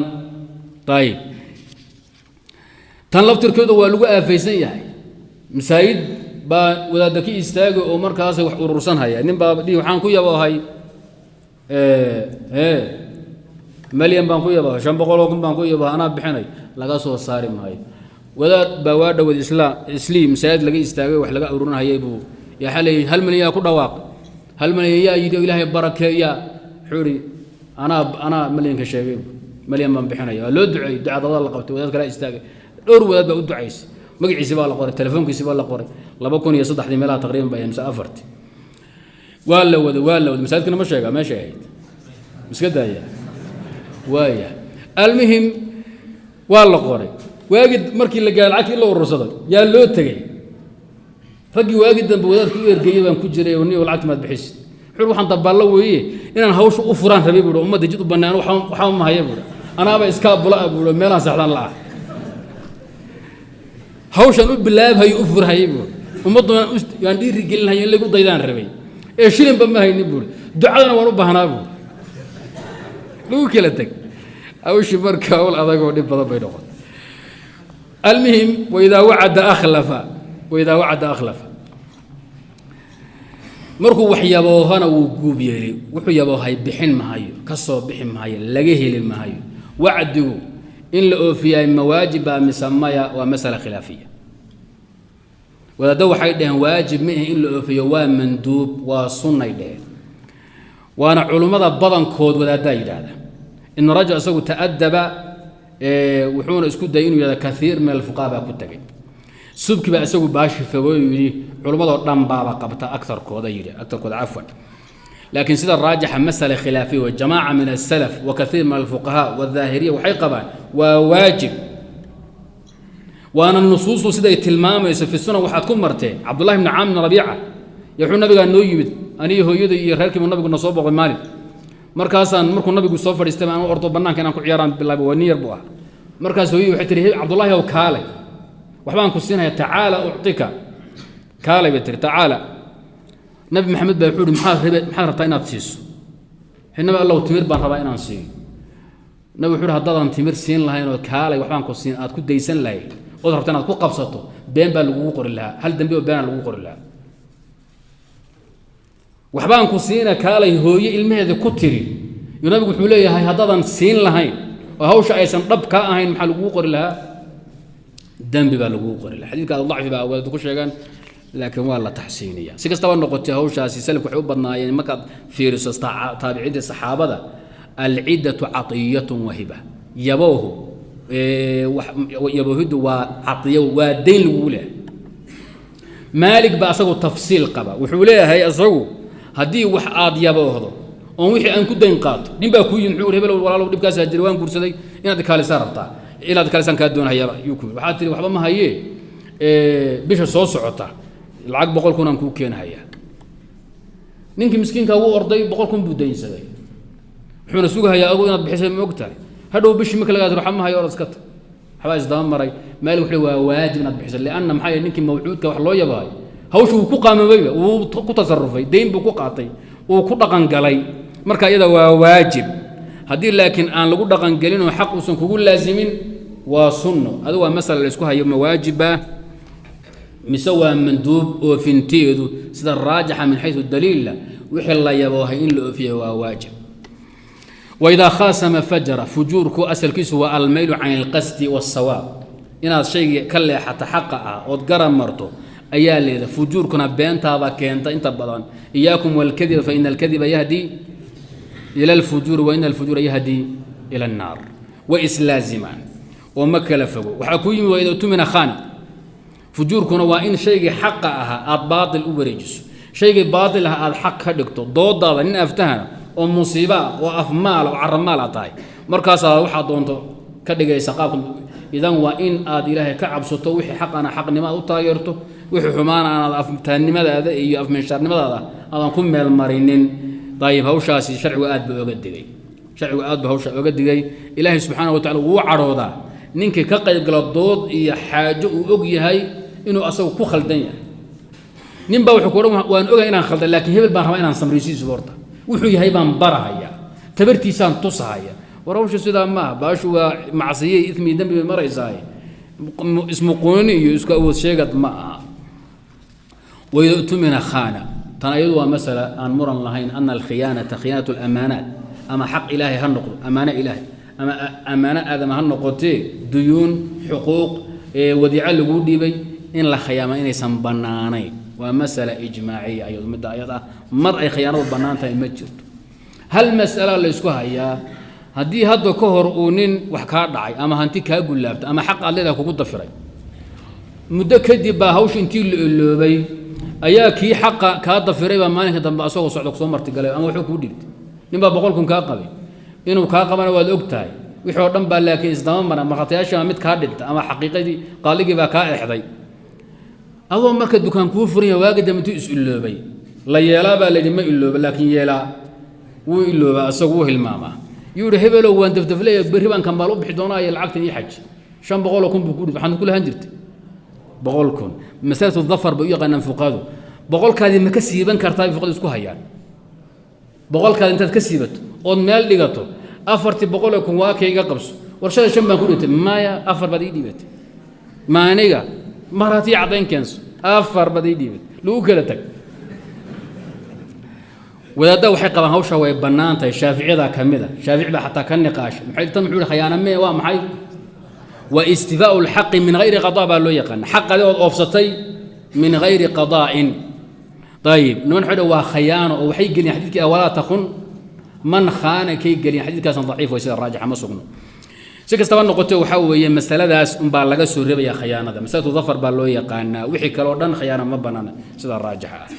A: Ayib, tan laftirkeedu waa lagu aafaysan yahay. Masaajid baa wadaadda ka istaagay oo markaasay wax urursan haya. Nin baa dhihi, waxaan ku yaboohay malyan baan ku yabahay, 500,000 baan ku yabahay, anaa bixinay, laga soo saari maayo. Wadaad baa waa dhowad islaam islii masaajid laga istaagay, wax laga ururinhayay buu yaa leeyahy, 1 milyan yaa ku dhawaaq, 1 milyan yaa yidhi, Ilaahay barakeeya. Wuxuu ihi, anaa malyanka sheegay, malyan baan bixinaya. Waa loo duceeyey, ducadada la qabtay. Wadaad kalaa istaagay, dhowr wadaad baa u ducaysay, magaciisi baa la qoray, telefoonkiisi baa la qoray. 2003-dii meelaha taqriiban baa mise afarti waa la waday, waa la waday. Masaajidkana ma sheega meeshay ahayd, iska daaya waaya. Almuhim, waa la qoray. Waagi markii la gaaray lacagtii la urursaday, yaa loo tegey raggii. Waagi dambe wadaadka u ergeeyey baan ku jiray, oo niyo lacagti maad bixisid? Wuxuu, waxaan dabaallo weeye inaan hawsha u furaan rabay buui, ummadda jid u bannaan waxba ma haya buui, anaaba iskaa bula buui, meelaan saxdaan la ah hawshan u bilaabhayo u furhayay buui, ummadduna waan dhiiri gelinhayo in lagu daydaan rabay, ee shilinba ma haynin buuri, ducadana waan u baahnaa buuri. Lagu kala teg hawshii. Marka hawl adagoo dhib badan bay noqotay. Almuhim, waidaa wacada akhlafa, waidaa wacada akhlafa. Markuu wax yaboohana wuu guub yeelay, wuxuu yaboohay bixin mahayo, ka soo bixi mahayo, laga heli mahayo. Wacdigu in la oofiyaay mawaajib baa mise maya? Waa masala khilaafiya. Wadaaddo waxay dhaheen waajib ma ahi in la oofiyo, waa manduub, waa sunnay dheheen, waana culummada badankood. Wadaaddaa yidhaahda Ibnu Rajab isagu ta'adaba, wuxuuna isku dayay inuu yidhahdo kaiir min alfuqaha baa ku tegay. Subki baa isagu baashi fogay, yidhi culummadoo dhan baaba qabta, agarkooda yidhi, agarkooda cafwan. Laakiin sida raajixa masala khilaafiya wa jamaaca min asalaf wa kaiir min alfuqahaa waaldaahiriya waxay qabaan waa waajib, waana nusuustu siday tilmaamayso. Fi sunan waxaad ku marteen Cabdullahi bni Caamir bn Rabiica wuxuu nabigaa noo yimid, aniyo hooyada iyo reerkiibu nabigu na soo boqday maalin. Markaasaan markuu nabigu soo fadhiistay aan u ordo bannaanka inaan ku ciyaaraan bilaabay, waa nin yar buu ah. Markaas hooyadii waxay tihi, Cabdullahi ow, kaalay, waxbaan ku siinaya, tacaala uctika, kaalay bay tihi, tacaala. Nabi Maxamed baa wuxuu ihi, maxaad rabe, maxaad rabtaa inaad siiso? Nabi Allow, timir baan rabaa inaan siiyo. Nabi wuxuu ihi, haddaadan timir siin lahayn oo kaalay waxbaan ku siin aad ku daysan lahayd ood rabta inaad ku qabsato, been baa lagugu qori lahaa, hal dembi oo beenaa lagugu qori lahaa. Waxbaan ku siina kaalay hooye ilmaheeda ku tiri iyo nabigu wuxuu leeyahay, haddaadan siin lahayn oo hawsha aysan dhab kaa ahayn, maxaa lagugu qori lahaa? Dembi baa lagugu qori lahaa. Xadiidka dacfi baa wadaad ku sheegaan, laakiin waa la taxsiiniya. Si kastaba noqotay, hawshaasi salafku waxay u badnaayeen, markaad fiiriso taabiciinta, saxaabada, alciddatu caطiyatun wahiba. Yaboohu, yaboohiddu waa caiyo, waa dayn lagugu leeyahay. Maalig baa asagu tafsiil qaba. Wuxuu leeyahay asagu, haddii wax aad yaboohdo oon wixii aan ku dayn qaato, nin baa kuu yimid, muxuu hebel walaalow, dhibkaasaa jira, waan guursaday, inaad kaalisaa rabtaa, inaad kaalisaan kaa doonahayaba yuu ku yidhi. Waxaad tihi, waxba ma hayee, bisha soo socota lacag 100,000 aan kuu keenhayaa. Ninkii miskiinkaa wuu orday, 100,000 buu daynsaday, wuxuuna sugahayaa agu inaad bixisay. Ma og tahay hadhow bishii marka lagaa tiro, waxba ma hayo, orod iska tag, waxbaa isdaba maray. Maalik wuxuu waa waajib inaad bixiso, lianna maxaa yeele ninkii mawcuudka wax loo yabahay hawsha wuu ku qaamabayba, wuu ku tasarufay, dayn buu ku qaatay, wuu ku dhaqangalay. Marka iyada waa waajib. Haddii laakiin aan lagu dhaqangelin oo xaq uusan kugu laasimin, waa sunno. Adigu waa masala la isku hayo, ma waajiba mise waa manduub oofinteedu? Sida raajixa min xayu daliilla, wixii la yaboohay in la oofiya waa waajib. Waidaa khaasama fajara. Fujuurku asalkiisu waa almaylu can ilqasdi waاsawaab, inaad shaygii ka leexato xaqa ah ood garab marto ayaa leedahay. Fujuurkuna beentaaba keenta inta badan. Iyaakum walkadiba, faina alkadiba yahdi ila alfujuuri wa ina alfujuura yahdi ila annaar. Way islaazimaan oo ma kala fogo. Waxaa ku yimid waida tumina khana. Fujuurkuna waa in shaygii xaqa ahaa aad baatil u wareejiso, shaygii baatil aha aad xaq ka dhigto. Doodaada nin aftahana oo musiiba ah oo afmaala oo caramaal a tahay, markaasaa waxaad doonto ka dhigaysa qaabka. Idan waa in aad Ilaahay ka cabsato, wixii xaqana xaqnimo aad u taageerto, wixii xumaana aanaad aftaannimadaada iyo afminshaarnimadaada aadan ku meelmarinin. Ayib, hawshaasi sharcigu aad buu oga digay, sharcigu aad buu hawsha oga digay. Ilaahay subxaana wa tacala wuu cadhoodaa Ninkii ka qayb gala dood iyo xaajo uu og yahay inuu asagu ku khaldan yahay, nin baa wuxuu ku odhan: "Waan ogahay inaan khaldan, laakiin hebel baan rabaa inaan samraysiisu. Horta wuxuu yahay baan barahaya, tabartiisaan tusahaya." War hawsha sidaa maaha. Baashu waa macsiye, ismi, dembi bay maraysaa. Ismuquuni iyo isku awood sheegad ma aha. وإذا اؤتمن خان. Tan ayadu waa masala aan muran lahayn, أن الخيانة خيانة الأمانات, ama xaq ilaahay ha noqdo, amaano ilaahay, ama amaano aadama ha noqotee, duyuun, xuquuq, wadiico laguu dhiibay, in la khiyaama inaysan bannaanayn waa masala ijmaaciya. Ayadu midda ayad ah mar ay khiyaanadu bannaan tahay ma jirto. Hal mas'ala la ysku hayaa: haddii hadda ka hor uu nin wax kaa dhacay ama hanti kaa gullaabta ama xaq aad leedahay kugu dafiray, muddo kadib baa hawsha intii la iloobay ayaa kii xaqa kaa dafiray baa maalinka dambe asagoo socda kusoo martigalay ama wuxuu kuu dhiibtay. Nin baa 100,000 kaa qabay, inuu kaa qabana waad og tahay, wixii oo dhan baa laakiin isdaba mara. Markhaatiyaasha mid kaa dhinta ama xaqiiqadii qaaligii baa kaa exday. Adoo marka dukaan kuu furan yahay, waagi dambe intuu is iloobay, la yeelaa baa layidhi, ma ilooba, laakiin yeelaa wuu iloobaa, asagu wuu hilmaamaa. Yuu yihi: "Hebelow, waan dafdafleeya, berri baan kambaal u bixi doonaa iyo lacagtan ii xaj." 500,000 buu ku dhibay. Waxaad ku lahaan jirtay 100,000. Masalatu dafar bay u yaqaanaan fuqahadu. Boqolkaadii ma ka siiban kartaa bay fuqahadu isku hayaan. Boqolkaadi intaad ka siibato ood meel dhigato, 1,400,000 waa kay, iga qabso. Warshada shan baan ku dhintay. Maya, afar baad ii dhiibatay. Ma aniga mar haddii caddayn keenso, afar baad ii dhiibatay, lagu kala tag. Wadaadda waxay qabaan hawsha way bannaan tahay. Shaaficiyadaa ka mid a. Shaafici baa xataa ka niqaashay. Maxay tan? Muxuu yihi? Khayaana mee? Waa maxay? Waa istifaau lxaqi min hayri qadaa baa loo yaqaana, xaqadi ood oofsatay min hayri qadaa'in. Ayib, niman waxay waa khayaano oo waxay geliyeen xadiidkii ولا تخن من خانك kay geliyeen. Xadiidkaasna daciif way, sida raajixa ma sugno. Si kastaba noqotee, waxaa weeye masaladaas unbaa laga soo reebaya khayaanada. Masalatu dafar baa loo yaqaanaa. Wixii kale oo dhan khayaana ma banaana, sida raajixa ah.